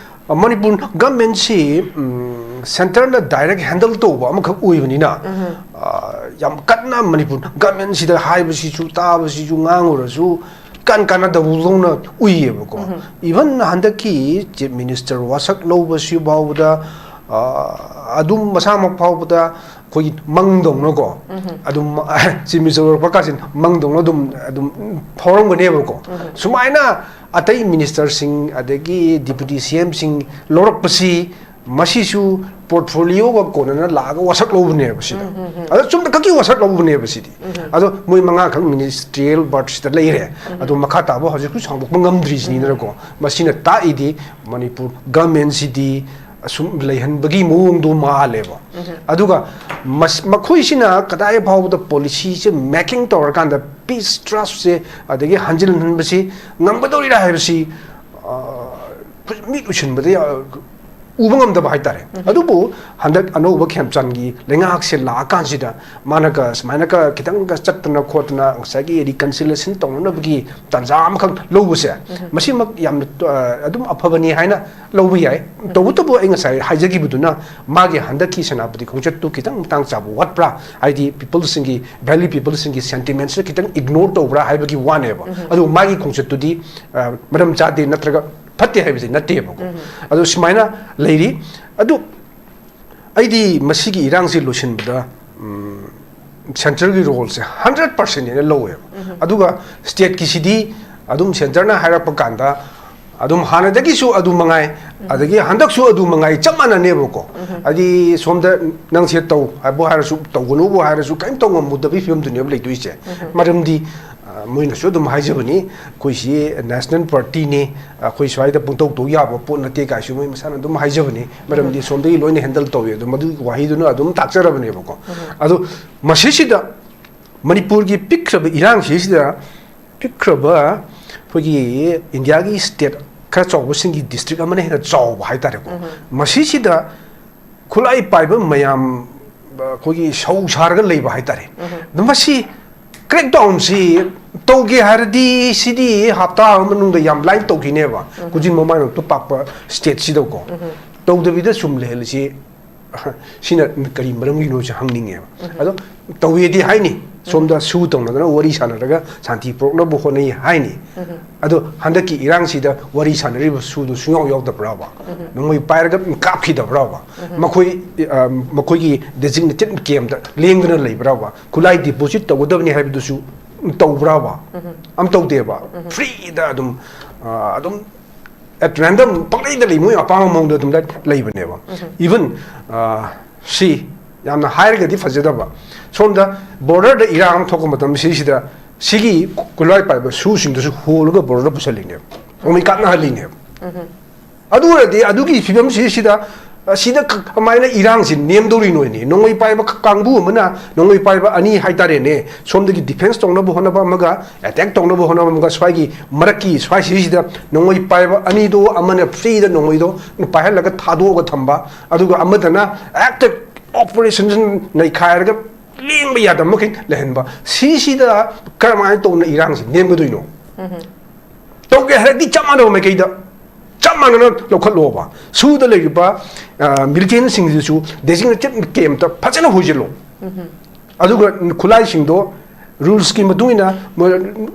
ꯑ, ꯃꯅꯤꯄꯨꯔ ꯒꯚꯔꯟꯃꯦꯟꯠꯁꯤ, ꯎꯝ, ꯁꯦꯟꯇꯔꯅ ꯗꯥꯏꯔꯦꯛ ꯍꯦꯟꯗꯜ ꯇꯧꯕ ꯑꯃꯈꯛ ꯑꯣꯏꯕꯅꯤꯅ, ꯑ, ꯌꯥꯝ ꯀꯟꯅ ꯃꯅꯤꯄꯨꯔ ꯒꯚꯔꯟꯃꯦꯟꯠꯁꯤꯗ ꯍꯥꯏꯕꯁꯤꯁꯨ ꯇꯥꯕꯁꯤꯁꯨ ꯉꯥꯡꯉꯨꯔꯁꯨ ꯀꯥꯟ ꯀꯥꯟꯅꯗꯕꯗꯧꯅ ꯎꯏꯌꯦꯕꯀꯣ꯫ ꯏꯚꯟ ꯍꯟꯗꯛꯀꯤ ꯆꯤꯐ ꯃꯤꯅꯤꯁꯇꯔ ꯋꯥꯁꯛ ꯂꯧꯕꯁꯤ ꯐꯥꯎꯕꯗ, ꯑ, ꯑꯗꯨꯝ ꯃꯁꯥꯃꯛ ꯐꯥꯎꯕꯗ ꯑꯩꯈꯣꯏꯒꯤ ꯃꯪꯗꯧꯅꯀꯣ, ꯑꯗꯨꯝ ꯆꯤꯐ ꯃꯤꯅꯤꯁꯇꯔ ꯑꯣꯏꯔꯛꯄ ꯀꯥꯁꯤ ꯃꯪꯗꯧꯅ ꯑꯗꯨꯝ, ꯑꯗꯨꯝ ꯐꯥꯎꯔꯝꯒꯅꯦꯕꯀꯣ꯫ ꯁꯨꯃꯥꯏꯅ ꯑꯇꯩ ꯃꯤꯅꯤꯁꯇꯔꯁꯤꯡ ꯑꯗꯒꯤ ꯗꯤꯄ꯭ꯌꯨꯇꯤ ꯁꯤ ꯑꯦꯝꯁꯤꯡ ꯂꯧꯔꯛꯄꯁꯤ, ꯃꯁꯤꯁꯨ ꯄꯣꯔꯠꯐꯣꯂꯤꯌꯣꯒ ꯀꯣꯟꯅꯅ ꯂꯥꯛꯑꯒ ꯋꯥꯁꯛ ꯂꯧꯕꯅꯦꯕ ꯁꯤꯗ꯫ ꯑꯗꯣ ꯆꯨꯝꯅ ꯈꯛꯀꯤ ꯋꯥꯁꯛ ꯂꯧꯕꯅꯦꯕ ꯁꯤꯗꯤ꯫ ꯑꯗꯣ ꯃꯣꯏ ꯃꯉꯥꯈꯛ ꯃꯤꯅꯤꯁꯇ꯭ꯔꯤꯌꯦꯜ ꯕꯔꯠꯁꯤꯗ ꯂꯩꯔꯦ꯫ ꯑꯗꯣ ꯃꯈꯥ ꯇꯥꯕ ꯍꯧꯖꯤꯛꯁꯨ ꯁꯥꯡꯗꯣꯛꯄ ꯉꯝꯗ꯭ꯔꯤꯁꯤꯅꯤꯗꯅꯀꯣ꯫ ꯃꯁꯤꯅ ꯇꯥꯛꯏꯗꯤ ꯃꯅꯤꯄꯨꯔ ꯒꯚꯔꯟꯃꯦꯟꯠꯁꯤꯗꯤ ꯑꯁꯨꯝ ꯂꯩꯍꯟꯕꯒꯤ ꯃꯑꯣꯡꯗꯣ ꯃꯥꯜꯂꯦꯕ꯫ ꯑꯗꯨꯒ ꯃꯁ-, ꯃꯈꯣꯏꯁꯤꯅ ꯀꯗꯥꯏ ꯐꯥꯎꯕꯗ ꯄꯣꯂꯤꯁꯤꯁꯦ ꯃꯦꯀꯤꯡ ꯇꯧꯔꯀꯥꯟꯗ ꯄꯤꯁ ꯇ꯭ꯔꯁꯁꯦ ꯑꯗꯒꯤ ꯍꯟꯖꯤꯟꯍꯟꯕꯁꯤ ꯉꯝꯒꯗꯧꯔꯤꯔꯥ ꯍꯥꯏꯕꯁꯤ, ꯑ, ꯃꯤꯠ ꯎꯏꯁꯤꯟꯕꯗ ꯌꯥ-, ꯎꯕ ꯉꯝꯗꯕ ꯍꯥꯏꯇꯥꯔꯦ꯫ ꯑꯗꯨꯕꯨ ꯍꯟꯗꯛ ꯑꯅꯧꯕ ꯈꯦꯝꯆꯥꯟꯒꯤ ꯂꯩꯉꯥꯛꯁꯦ ꯂꯥꯛꯑꯀꯥꯟꯁꯤꯗ ꯃꯥꯅꯒ ꯁꯨꯃꯥꯏꯅꯒ ꯈꯤꯇꯪꯒ ꯆꯠꯇꯅ ꯈꯣꯠꯇꯅ ꯉꯁꯥꯏꯒꯤ ꯔꯤꯀꯟꯁꯤꯂꯦꯁꯟ ꯇꯧꯅꯅꯕꯒꯤ ꯇꯥꯟꯖꯥ ꯑꯃꯈꯛ ꯂꯧꯕꯁꯦ, ꯃꯁꯤꯃꯛ ꯌꯥꯝꯅ, ꯑ, ꯑꯗꯨꯝ ꯑꯐꯕꯅꯤ ꯍꯥꯏꯅ ꯂꯧꯕ ꯌꯥꯏ꯫ ꯇꯧꯕꯇꯕꯨ ꯑꯩ ꯉꯁꯥꯏ ꯍꯥꯏꯖꯈꯤꯕꯗꯨꯅ ꯃꯥꯒꯤ ꯍꯟꯗꯛꯀꯤ ꯁꯦꯅꯥꯄꯇꯤ ꯈꯣꯡꯆꯠꯇꯨ ꯈꯤꯇꯪ ꯃꯇꯥꯡ ꯆꯥꯕ ꯋꯥꯠꯄ꯭ꯔꯥ? ꯍꯥꯏꯗꯤ ꯄꯤꯄꯜꯁꯤꯡꯒꯤ, ꯚꯦꯂꯤ ꯄꯤꯄꯜꯁꯤꯡꯒꯤ ꯁꯦꯟꯇꯤꯃꯦꯟꯁꯤꯗ ꯈꯤꯇꯪ ꯏꯒꯅꯣꯔ ꯇꯧꯕ꯭ꯔꯥ ꯍꯥꯏꯕꯒꯤ ꯋꯥꯅꯦꯕ꯫ ꯑꯗꯨ ꯃꯥꯒꯤ ꯈꯣꯡꯆꯠꯇꯨꯗꯤ, ꯑ, ꯃꯔꯝ ꯆꯥꯗꯦ ꯅꯠꯇ꯭ꯔꯒ ꯐꯠꯇꯦ ꯍꯥꯏꯕꯁꯤ ꯅꯠꯇꯦꯕꯀꯣ꯫ ꯑꯗꯣ ꯁꯨꯃꯥꯏꯅ ꯂꯩꯔꯤ꯫ ꯑꯗꯨ ꯑꯩꯗꯤ ꯃꯁꯤꯒꯤ ꯏꯔꯥꯡꯁꯤ ꯂꯣꯏꯁꯤꯟꯕꯗ, ꯎꯝ, ꯁꯦꯟꯇ꯭ꯔꯦꯜꯒꯤ ꯔꯣꯜꯁꯦ ꯍꯟꯗ꯭ꯔꯦꯠ ꯄꯥꯔꯁꯦꯟ ꯍꯥꯏꯅ ꯂꯧꯋꯦꯕ꯫ ꯑꯗꯨꯒ ꯁ꯭ꯇꯦꯠꯀꯤꯁꯤꯗꯤ ꯑꯗꯨꯝ ꯁꯦꯟꯇꯔꯅ ꯍꯥꯏꯔꯛꯄ ꯀꯥꯟꯗ ꯑꯗꯨꯝ ꯍꯥꯟꯅꯗꯒꯤꯁꯨ ꯑꯗꯨ ꯃꯉꯥꯏ, ꯑꯗꯒꯤ ꯍꯟꯗꯛꯁꯨ ꯑꯗꯨ ꯃꯉꯥꯏ, ꯆꯞ ꯃꯥꯟꯅꯅꯦꯕꯀꯣ꯫ ꯍꯥꯏꯗꯤ ꯁꯣꯝꯗ ꯅꯪꯁꯦ ꯇꯧ ꯍꯥꯏꯕꯨ ꯍꯥꯏꯔꯁꯨ, ꯇꯧꯒꯅꯨꯕꯨ ꯍꯥꯏꯔꯁꯨ, ꯀꯔꯤꯝ ꯇꯧ ꯉꯝꯃꯨꯗꯕꯒꯤ ꯐꯤꯕꯝꯗꯨꯅꯦꯕ ꯂꯩꯗꯣꯏꯁꯦ꯫ ꯃꯔꯝꯗꯤ, ꯑ, ꯃꯣꯏꯅꯁꯨ ꯑꯗꯨꯝ ꯍꯥꯏꯖꯕꯅꯤ, "ꯑꯩꯈꯣꯏꯁꯤ ꯅꯦꯁꯅꯦꯜ ꯄꯥꯔꯇꯤꯅꯤ, ꯑꯩꯈꯣꯏ ꯁ꯭ꯋꯥꯏꯗ ꯄꯨꯡꯇꯧ ꯇꯧ ꯌꯥꯕ ꯄꯣꯠ ꯅꯠꯇꯦ" ꯀꯥꯏꯁꯨ ꯃꯣꯏ ꯃꯁꯥꯅ ꯑꯗꯨꯝ ꯍꯥꯏꯖꯕꯅꯤ꯫ ꯃꯔꯝꯗꯤ ꯁꯣꯝꯗꯒꯤ ꯂꯣꯏꯅ ꯍꯦꯟꯗꯜ ꯇꯧꯋꯤ, ꯑꯗꯣ ꯃꯗꯨꯒꯤ ꯋꯥꯍꯩꯗꯨꯅ ꯑꯗꯨꯝ ꯇꯥꯛꯆꯔꯕꯅꯦꯕꯀꯣ꯫ ꯑꯗꯣ ꯃꯁꯤꯁꯤꯗ ꯃꯅꯤꯄꯨꯔꯒꯤ ꯄꯤꯛꯈ꯭ꯔꯕ ꯏꯔꯥꯡꯁꯤꯁꯤꯗ, ꯄꯤꯛꯈ꯭ꯔꯕ ꯑꯩꯈꯣꯏꯒꯤ ꯏꯟꯗꯤꯌꯥꯒꯤ ꯁ꯭ꯇꯦꯠ ꯈꯔ ꯆꯥꯎꯕꯁꯤꯡꯒꯤ ꯗꯤꯁꯇ꯭ꯔꯤꯛ ꯑꯃꯅ ꯍꯦꯟꯅ ꯆꯥꯎꯕ ꯍꯥꯏꯇꯥꯔꯦꯀꯣ꯫ ꯃꯁꯤꯁꯤꯗ ꯈꯨꯠꯂꯥꯏ ꯄꯥꯏꯕ ꯃꯌꯥꯝ, ꯑ, ꯑꯩꯈꯣꯏꯒꯤ ꯁꯧ ꯁꯥꯔꯒ ꯂꯩꯕ ꯍꯥꯏꯇꯥꯔꯦ꯫ ꯑꯗꯣ ꯃꯁꯤ ꯀ꯭ꯔꯦꯛꯗꯥꯎꯟꯁꯤ ꯇꯧꯒꯦ ꯍꯥꯏꯔꯗꯤ ꯁꯤꯗꯤ ꯍꯞꯇꯥ ꯑꯃ ꯃꯅꯨꯡꯗ ꯌꯥꯝ ꯂꯥꯏꯅ ꯇꯧꯈꯤꯅꯦꯕ꯫ ꯈꯨꯖꯤꯟ ꯃꯃꯥꯏꯃꯛꯇ ꯄꯥꯛꯄ ꯁ꯭ꯇꯦꯠꯁꯤꯗꯀꯣ꯫ ꯇꯧꯗꯕꯤꯗ ꯁꯨꯝ ꯂꯩꯍꯜꯂꯤꯁꯤ ꯁꯤꯅ ꯀꯔꯤ ꯃꯔꯝꯒꯤꯅꯣꯁꯦ ꯍꯪꯅꯤꯡꯉꯦꯕ꯫ ꯑꯗꯣ ꯇꯧꯋꯦꯗꯤ ꯍꯥꯏꯅꯤ, ꯁꯣꯝꯗ ꯁꯨ ꯇꯧꯅꯗꯅ ꯋꯥꯔꯤ ꯁꯥꯟꯅꯔꯒ ꯁꯥꯟꯇꯤ ꯄꯨꯔꯛꯅꯕ ꯍꯣꯠꯅꯩ ꯍꯥꯏꯅꯤ꯫ ꯑꯗꯣ ꯍꯟꯗꯛꯀꯤ ꯏꯔꯥꯡꯁꯤꯗ ꯋꯥꯔꯤ ꯁꯥꯟꯅꯔꯤꯕ ꯁꯨꯗꯣ ꯁꯨꯡꯌꯥꯎ ꯌꯥꯎꯗꯕ꯭ꯔꯕ? ꯅꯣꯡꯃꯩ ꯄꯥꯏꯔꯒ ꯀꯥꯞꯈꯤꯗꯕ꯭ꯔꯕ? ꯃꯈꯣꯏ, ꯑ, ꯃꯈꯣꯏꯒꯤ ꯗꯦꯖꯤꯒꯅꯦꯇꯦꯗ ꯀꯦꯝꯗ ꯂꯦꯡꯗꯅ ꯂꯩꯕ꯭ꯔꯕ? ꯈꯨꯠꯂꯥꯏ ꯗꯤꯄꯣꯖꯤꯠ ꯇꯧꯒꯗꯕꯅꯤ ꯍꯥꯏꯕꯗꯨꯁꯨ ꯇꯧꯕ꯭ꯔꯕ? ꯑꯝ ꯇꯧꯗꯦꯕ꯫ ꯐ꯭ꯔꯤꯗ ꯑꯗꯨꯝ, ꯑ, ꯑꯗꯨꯝ at random ꯄꯪꯂꯩꯗ ꯂꯩ, ꯃꯣꯏ ꯑꯄꯥꯝꯕ ꯃꯑꯣꯡꯗ ꯑꯗꯨꯝ ꯂꯩ-, ꯂꯩꯕꯅꯦꯕ꯫ Even, ꯑ, ꯁꯤ ꯌꯥꯝꯅ ꯍꯥꯏꯔꯒꯗꯤ ꯐꯖꯗꯕ, ꯁꯣꯝꯗ ꯕꯣꯔꯗꯔꯗ ꯏꯔꯥꯡ ꯑꯃ ꯊꯣꯛꯄ ꯃꯇꯝ ꯁꯤꯁꯤꯗ ꯁꯤꯒꯤ ꯈꯨꯠꯂꯥꯏ ꯄꯥꯏꯕ ꯁꯨꯁꯤꯡꯗꯨꯁꯨ ꯍꯣꯜꯂꯒ ꯕꯣꯔꯗꯔꯗ ꯄꯨꯁꯜꯂꯤꯅꯦꯕ, ꯅꯣꯡꯃꯩ ꯀꯥꯞꯅꯍꯜꯂꯤꯅꯦꯕ꯫ ꯑꯗꯨ ꯑꯣꯏꯔꯗꯤ ꯑꯗꯨꯒꯤ ꯐꯤꯕꯝꯁꯤꯁꯤꯗ, ꯑ, ꯁꯤꯗ ꯀ-, ꯀꯃꯥꯏꯅ ꯏꯔꯥꯡꯁꯤ ꯅꯦꯝꯗꯧꯔꯤꯅꯣꯅꯦ? ꯅꯣꯡꯃꯩ ꯄꯥꯏꯕ ꯀ-, ꯀꯥꯡꯕꯨ ꯑꯃꯅ, ꯅꯣꯡꯃꯩ ꯄꯥꯏꯕ ꯑꯅꯤ ꯍꯥꯏꯇꯥꯔꯦꯅꯦ, ꯁꯣꯝꯗꯒꯤ ꯗꯤꯐꯦꯟꯁ ꯇꯧꯅꯕ ꯍꯣꯠꯅꯕ ꯑꯃꯒ, ꯑꯦꯇꯦꯛ ꯇꯧꯅꯕ ꯍꯣꯠꯅꯕ ꯑꯃꯒ, ꯁ꯭ꯋꯥꯏꯒꯤ ꯃꯔꯛꯀꯤ ꯁ꯭ꯋꯥꯏꯁꯤꯁꯤꯗ ꯅꯣꯡꯃꯩ ꯄꯥꯏꯕ ꯑꯅꯤꯗꯣ, ꯑꯃꯅ ꯐ꯭ꯔꯤꯗ ꯅꯣꯡꯃꯩꯗꯣ ꯄꯥꯏꯍꯜꯂꯒ ꯊꯥꯗꯣꯛꯑꯒ ꯊꯝꯕ, ꯑꯗꯨꯒ ꯑꯃꯗꯅ ꯍꯦꯛꯇ ꯑꯣꯄꯔꯦꯁꯟ ꯅꯩꯈꯥꯏꯔꯒ ꯂꯦꯡꯕ ꯌꯥꯗꯕ ꯃꯈꯩ ꯂꯩꯍꯟꯕ, ꯁꯤꯁꯤꯗ ꯀꯔꯝꯍꯥꯏꯅ ꯇꯧꯅ ꯏꯔꯥꯡꯁꯤ ꯅꯦꯝꯒꯗꯣꯏꯅꯣ? ꯇꯧꯒꯦ ꯍꯥꯏꯔꯗꯤ ꯆꯞ ꯃꯥꯟꯅꯕ ꯃꯥꯏꯀꯩꯗ ꯆꯞ ꯃꯥꯟꯅꯅ ꯂꯧꯈꯠꯂꯣꯕ꯫ ꯁꯨꯗ ꯂꯩꯔꯤꯕ, ꯑ, ꯃꯤꯂꯤꯇꯦꯟꯁꯤꯡꯁꯤꯁꯨ ꯗꯦꯖꯤꯒꯅꯦꯇꯦꯗ ꯀꯦꯝꯇ ꯐꯖꯅ ꯍꯣꯏꯁꯤꯜꯂꯣ꯫ ꯑꯗꯨꯒ ꯈꯨꯠꯂꯥꯏꯁꯤꯡꯗꯣ ꯔꯨꯜꯁꯀꯤ ꯃꯇꯨꯡ ꯏꯟꯅ ꯃꯣꯏ,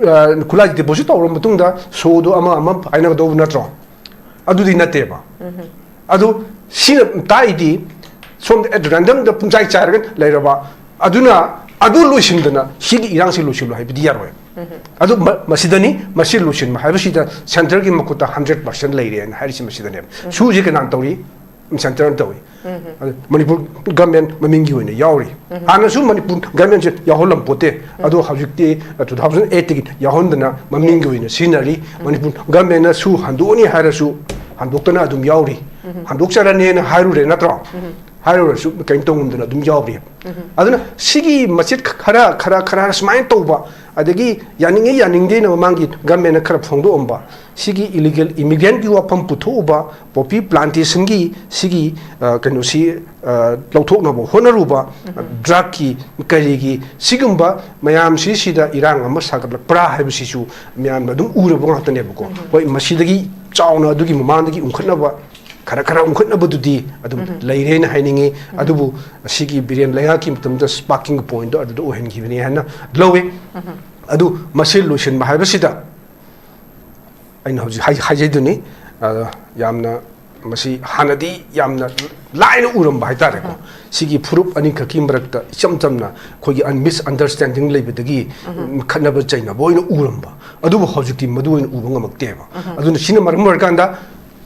ꯑ, ꯈꯨꯠꯂꯥꯏ ꯗꯤꯄꯣꯖꯤꯠ ꯇꯧꯔꯕ ꯃꯇꯨꯡꯗ ꯁꯣꯗꯣ ꯑꯃ ꯑꯃ ꯍꯥꯏꯅꯒꯗꯧꯕ ꯅꯠꯇ꯭ꯔꯣ? ꯑꯗꯨꯗꯤ ꯅꯠꯇꯦꯕ꯫ ꯑꯗꯨ ꯁꯤꯅ ꯇꯥꯛꯏꯗꯤ ꯁꯣꯝꯗ at randomꯗ ꯄꯨꯡꯆꯥꯏ ꯆꯥꯏꯔꯒ ꯂꯩꯔꯕ, ꯑꯗꯨꯅ ꯑꯗꯨ ꯂꯣꯏꯁꯤꯟꯗꯅ ꯁꯤꯒꯤ ꯏꯔꯥꯡꯁꯤ ꯂꯣꯏꯁꯤꯜꯂꯨ ꯍꯥꯏꯕꯗꯤ ꯌꯥꯔꯣꯏ꯫ ꯑꯗꯨ ꯃ-, ꯃꯁꯤꯗꯅꯤ, ꯃꯁꯤ ꯂꯣꯏꯁꯤꯟꯕ ꯍꯥꯏꯕꯁꯤꯗ centreꯒꯤ ꯃꯈꯨꯠꯇ hundred percent ꯂꯩꯔꯦꯅ ꯍꯥꯏꯔꯤꯁꯤ ꯃꯁꯤꯗꯅꯦꯕ꯫ ꯁꯨꯁꯤ ꯀꯅꯥꯅ ꯇꯧꯔꯤ? Centreꯅ ꯇꯧꯏ꯫ ꯑꯗꯨ ꯃꯅꯤꯄꯨꯔ government ꯃꯃꯤꯡꯒꯤ ꯑꯣꯏꯅ ꯌꯥꯎꯔꯤ꯫ ꯍꯥꯟꯅꯁꯨ ꯃꯅꯤꯄꯨꯔ governmentꯁꯦ ꯌꯥꯎꯍꯜꯂꯝꯄꯣꯠꯇꯦ꯫ ꯑꯗꯣ ꯍꯧꯖꯤꯛꯇꯤ, ꯑ, two thousand eightꯇꯒꯤ ꯌꯥꯎꯍꯟꯗꯅ ꯃꯃꯤꯡꯒꯤ ꯑꯣꯏꯅ ꯁꯤꯖꯤꯟꯅꯔꯤ꯫ ꯃꯅꯤꯄꯨꯔ governmentꯅ ꯁꯨ ꯍꯟꯗꯣꯛꯑꯅꯤ ꯍꯥꯏꯔꯁꯨ ꯍꯟꯗꯣꯛꯇꯅ ꯑꯗꯨꯝ ꯌꯥꯎꯔꯤ꯫ ꯍꯟꯗꯣꯛꯆꯔꯅꯦꯅ ꯍꯥꯏꯔꯨꯔꯦ ꯅꯠꯇ꯭ꯔꯣ? ꯍꯥꯏꯔꯨꯔꯁꯨ ꯀꯔꯤꯝ ꯇꯧꯉꯝꯗꯅ ꯑꯗꯨꯝ ꯌꯥꯎꯔꯤ꯫ ꯑꯗꯨꯅ ꯁꯤꯒꯤ ꯃꯆꯦꯠ ꯈꯔ, ꯈꯔ, ꯈꯔ ꯁꯨꯃꯥꯏꯅ ꯇꯧꯕ, ꯑꯗꯒꯤ ꯌꯥꯅꯤꯡꯉꯤ ꯌꯥꯅꯤꯡꯗꯦꯅ ꯃꯃꯥꯡꯒꯤ governmentꯅ ꯈꯔ ꯐꯣꯡꯗꯣꯛꯑꯝꯕ, ꯁꯤꯒꯤ illegal immigrantꯀꯤ ꯋꯥꯐꯝ ꯄꯨꯊꯣꯛꯎꯕ, poppy plantationꯒꯤ ꯁꯤꯒꯤ, ꯑ, ꯀꯩꯅꯣꯁꯤ, ꯑ, ꯂꯧꯊꯣꯛꯅꯕ ꯍꯣꯠꯅꯔꯨꯕ, drugꯀꯤ ꯀꯔꯤꯒꯤ ꯁꯤꯒꯨꯝꯕ ꯃꯌꯥꯝꯁꯤꯁꯤꯗ ꯏꯔꯥꯡ ꯑꯃ ꯁꯥꯒꯠꯂꯛꯄ꯭ꯔꯥ ꯍꯥꯏꯕꯁꯤꯁꯨ ꯃꯌꯥꯝꯅ ꯑꯗꯨꯝ ꯎꯔꯕ ꯉꯥꯛꯇꯅꯦꯕꯀꯣ꯫ ꯍꯣꯏ, ꯃꯁꯤꯗꯒꯤ ꯆꯥꯎꯅ ꯑꯗꯨꯒꯤ ꯃꯃꯥꯡꯗꯒꯤ ꯎꯪꯈꯠꯅꯕ, ꯈꯔ ꯈꯔ ꯎꯪꯈꯠꯅꯕꯗꯨꯗꯤ ꯑꯗꯨꯝ ꯂꯩꯔꯦꯅ ꯍꯥꯏꯅꯤꯡꯉꯤ꯫ ꯑꯗꯨꯕꯨ ꯑꯁꯤꯒꯤ ꯕꯤꯔꯦꯟ ꯂꯩꯉꯥꯛꯀꯤ ꯃꯇꯝꯗ sparking pointꯗꯣ ꯑꯗꯨꯗ ꯑꯣꯏꯍꯟꯈꯤꯕꯅꯤ ꯍꯥꯏꯅ ꯂꯧꯋꯤ꯫ ꯑꯗꯨ ꯃꯁꯤ ꯂꯣꯏꯁꯤꯟꯕ ꯍꯥꯏꯕꯁꯤꯗ ꯑꯩꯅ ꯍꯧꯖꯤꯛ ꯍꯥꯏ-, ꯍꯥꯏꯖꯩꯗꯨꯅꯤ, ꯑ, ꯌꯥꯝꯅ ꯃꯁꯤ ꯍꯥꯟꯅꯗꯤ ꯌꯥꯝꯅ ꯂꯥꯏꯅ ꯎꯔꯝꯕ ꯍꯥꯏꯇꯥꯔꯦꯀꯣ꯫ ꯁꯤꯒꯤ ꯐꯨꯔꯨꯞ ꯑꯅꯤꯈꯛꯀꯤ ꯃꯔꯛꯇ ꯏꯆꯝ ꯆꯝꯅ ꯑꯩꯈꯣꯏꯒꯤ un-, misunderstanding ꯂꯩꯕꯗꯒꯤ ꯈꯠꯅꯕ ꯆꯩꯅꯕ ꯑꯣꯏꯅ ꯎꯔꯝꯕ꯫ ꯑꯗꯨꯕꯨ ꯍꯧꯖꯤꯛꯇꯤ ꯃꯗꯨ ꯑꯣꯏꯅ ꯎꯕ ꯉꯝꯃꯛꯇꯦꯕ꯫ ꯑꯗꯨꯅ ꯁꯤꯅ ꯃꯔꯝ ꯑꯣꯏꯔꯀꯥꯟꯗ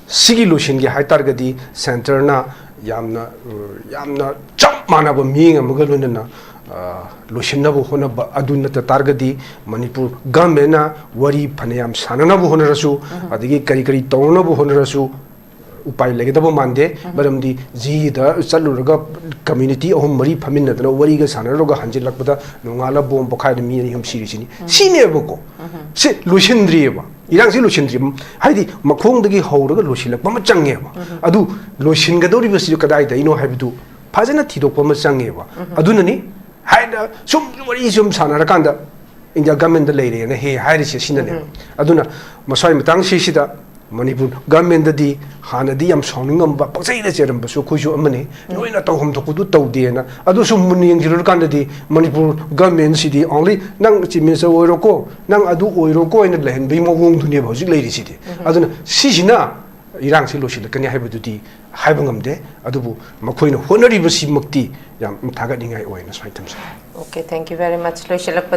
ꯁꯤꯒꯤ ꯂꯣꯏꯁꯤꯟꯒꯦ ꯍꯥꯏ ꯇꯥꯔꯒꯗꯤ centreꯅ ꯌꯥꯝꯅ, ꯑ, ꯌꯥꯝꯅ ꯆꯞ ꯃꯥꯟꯅꯕ ꯃꯤꯠꯌꯦꯡ ꯑꯃꯒ ꯂꯣꯏꯅꯅ, ꯑ, ꯂꯣꯏꯁꯤꯟꯅꯕ ꯍꯣꯠꯅꯕ ꯑꯗꯨ ꯅꯠꯇ ꯇꯥꯔꯒꯗꯤ ꯃꯅꯤꯄꯨꯔ governmentꯅ ꯋꯥꯔꯤ ꯐꯅꯌꯥꯝ ꯁꯥꯟꯅꯅꯕ ꯍꯣꯠꯅꯔꯁꯨ, ꯑꯗꯒꯤ ꯀꯔꯤ ꯀꯔꯤ ꯇꯧꯅꯅꯕ ꯍꯣꯠꯅꯔꯁꯨ ꯎꯄꯥꯏ ꯂꯩꯒꯗꯕ ꯃꯥꯟꯗꯦ꯫ ꯃꯔꯝꯗꯤ ꯖꯤꯗ ꯆꯠꯂꯨꯔꯒ community ꯑꯍꯨꯝ ꯃꯔꯤ ꯐꯝꯃꯤꯟꯅꯗꯅ ꯋꯥꯔꯤꯒ ꯁꯥꯟꯅꯔꯨꯔꯒ ꯍꯟꯖꯤꯜꯂꯛꯄꯗ ꯅꯣꯡꯉꯥꯜꯂ ꯕꯣꯝ ꯄꯣꯈꯥꯏꯗꯅ ꯃꯤ ꯑꯅꯤ ꯑꯍꯨꯝ ꯁꯤꯔꯤꯁꯤꯅꯤ꯫ ꯁꯤꯅꯦꯕꯀꯣ꯫ ꯁꯤ ꯂꯣꯏꯁꯤꯟꯗ꯭ꯔꯤꯑꯕ꯫ ꯏꯔꯥꯡꯁꯤ ꯂꯣꯏꯁꯤꯟꯗ꯭ꯔꯤ꯫ ꯍꯥꯏꯗꯤ ꯃꯈꯣꯡꯗꯒꯤ ꯍꯧꯔꯒ ꯂꯣꯏꯁꯤꯜꯂꯛꯄ ꯑꯃ ꯆꯪꯉꯦꯕ꯫ ꯑꯗꯨ ꯂꯣꯏꯁꯤꯟꯒꯗꯧꯔꯤꯕꯁꯤ ꯀꯗꯥꯏꯗꯩꯅꯣ ꯍꯥꯏꯕꯗꯨ ꯐꯖꯅ ꯊꯤꯗꯣꯛꯄ ꯑꯃ ꯆꯪꯉꯦꯕ꯫ ꯑꯗꯨꯅꯅꯤ ꯍꯥꯏꯅ ꯁꯨꯝ ꯋꯥꯔꯤ ꯁꯨꯝ ꯁꯥꯟꯅꯔꯀꯥꯟꯗ India governmentꯗ ꯂꯩꯔꯦꯅ ꯍꯦ ꯍꯥꯏꯔꯤꯁꯦ ꯁꯤꯅꯅꯦꯕ꯫ ꯑꯗꯨꯅ ꯃꯁ꯭ꯋꯥꯏ ꯃꯇꯥꯡꯁꯤꯁꯤꯗ ꯃꯅꯤꯄꯨꯔ governmentꯗꯗꯤ ꯍꯥꯟꯅꯗꯤ ꯌꯥꯝ ꯁꯥꯎꯅꯤꯡꯉꯝꯕ, ꯄꯪꯆꯩꯗ ꯆꯩꯔꯝꯕꯁꯨ ꯑꯩꯈꯣꯏꯁꯨ ꯑꯃꯅꯤ꯫ ꯅꯣꯏꯅ ꯇꯧꯐꯝ ꯊꯣꯛꯄꯗꯨ ꯇꯧꯗꯦꯅ꯫ ꯑꯗꯨꯁꯨ ꯃꯨꯟꯅ ꯌꯦꯡꯁꯤꯜꯂꯨꯔꯀꯥꯟꯗꯗꯤ ꯃꯅꯤꯄꯨꯔ governmentꯁꯤꯗꯤ only "ꯅꯪ chief minister ꯑꯣꯏꯔꯣꯀꯣ, ꯅꯪ ꯑꯗꯨ ꯑꯣꯏꯔꯣꯀꯣ" ꯍꯥꯏꯅ ꯂꯩꯍꯟꯕꯒꯤ ꯃꯑꯣꯡꯗꯨꯅꯦꯕ ꯍꯧꯖꯤꯛ ꯂꯩꯔꯤꯁꯤꯗꯤ꯫ ꯑꯗꯨꯅ ꯁꯤꯁꯤꯅ ꯏꯔꯥꯡꯁꯤ ꯂꯣꯏꯁꯤꯜꯂꯛꯀꯅꯤ ꯍꯥꯏꯕꯗꯨꯗꯤ ꯍꯥꯏꯕ ꯉꯝꯗꯦ꯫ ꯑꯗꯨꯕꯨ ꯃꯈꯣꯏꯅ ꯍꯣꯠꯅꯔꯤꯕꯁꯤꯃꯛꯇꯤ ꯌꯥꯝ ꯊꯥꯒꯠꯅꯤꯡꯉꯥꯏ ꯑꯣꯏꯅ ꯁꯨꯃꯥꯏꯅ ꯊꯝꯖꯒꯦ꯫ Okay, thank you very much꯫ ꯂꯣꯏꯁꯤꯜꯂꯛꯄꯗ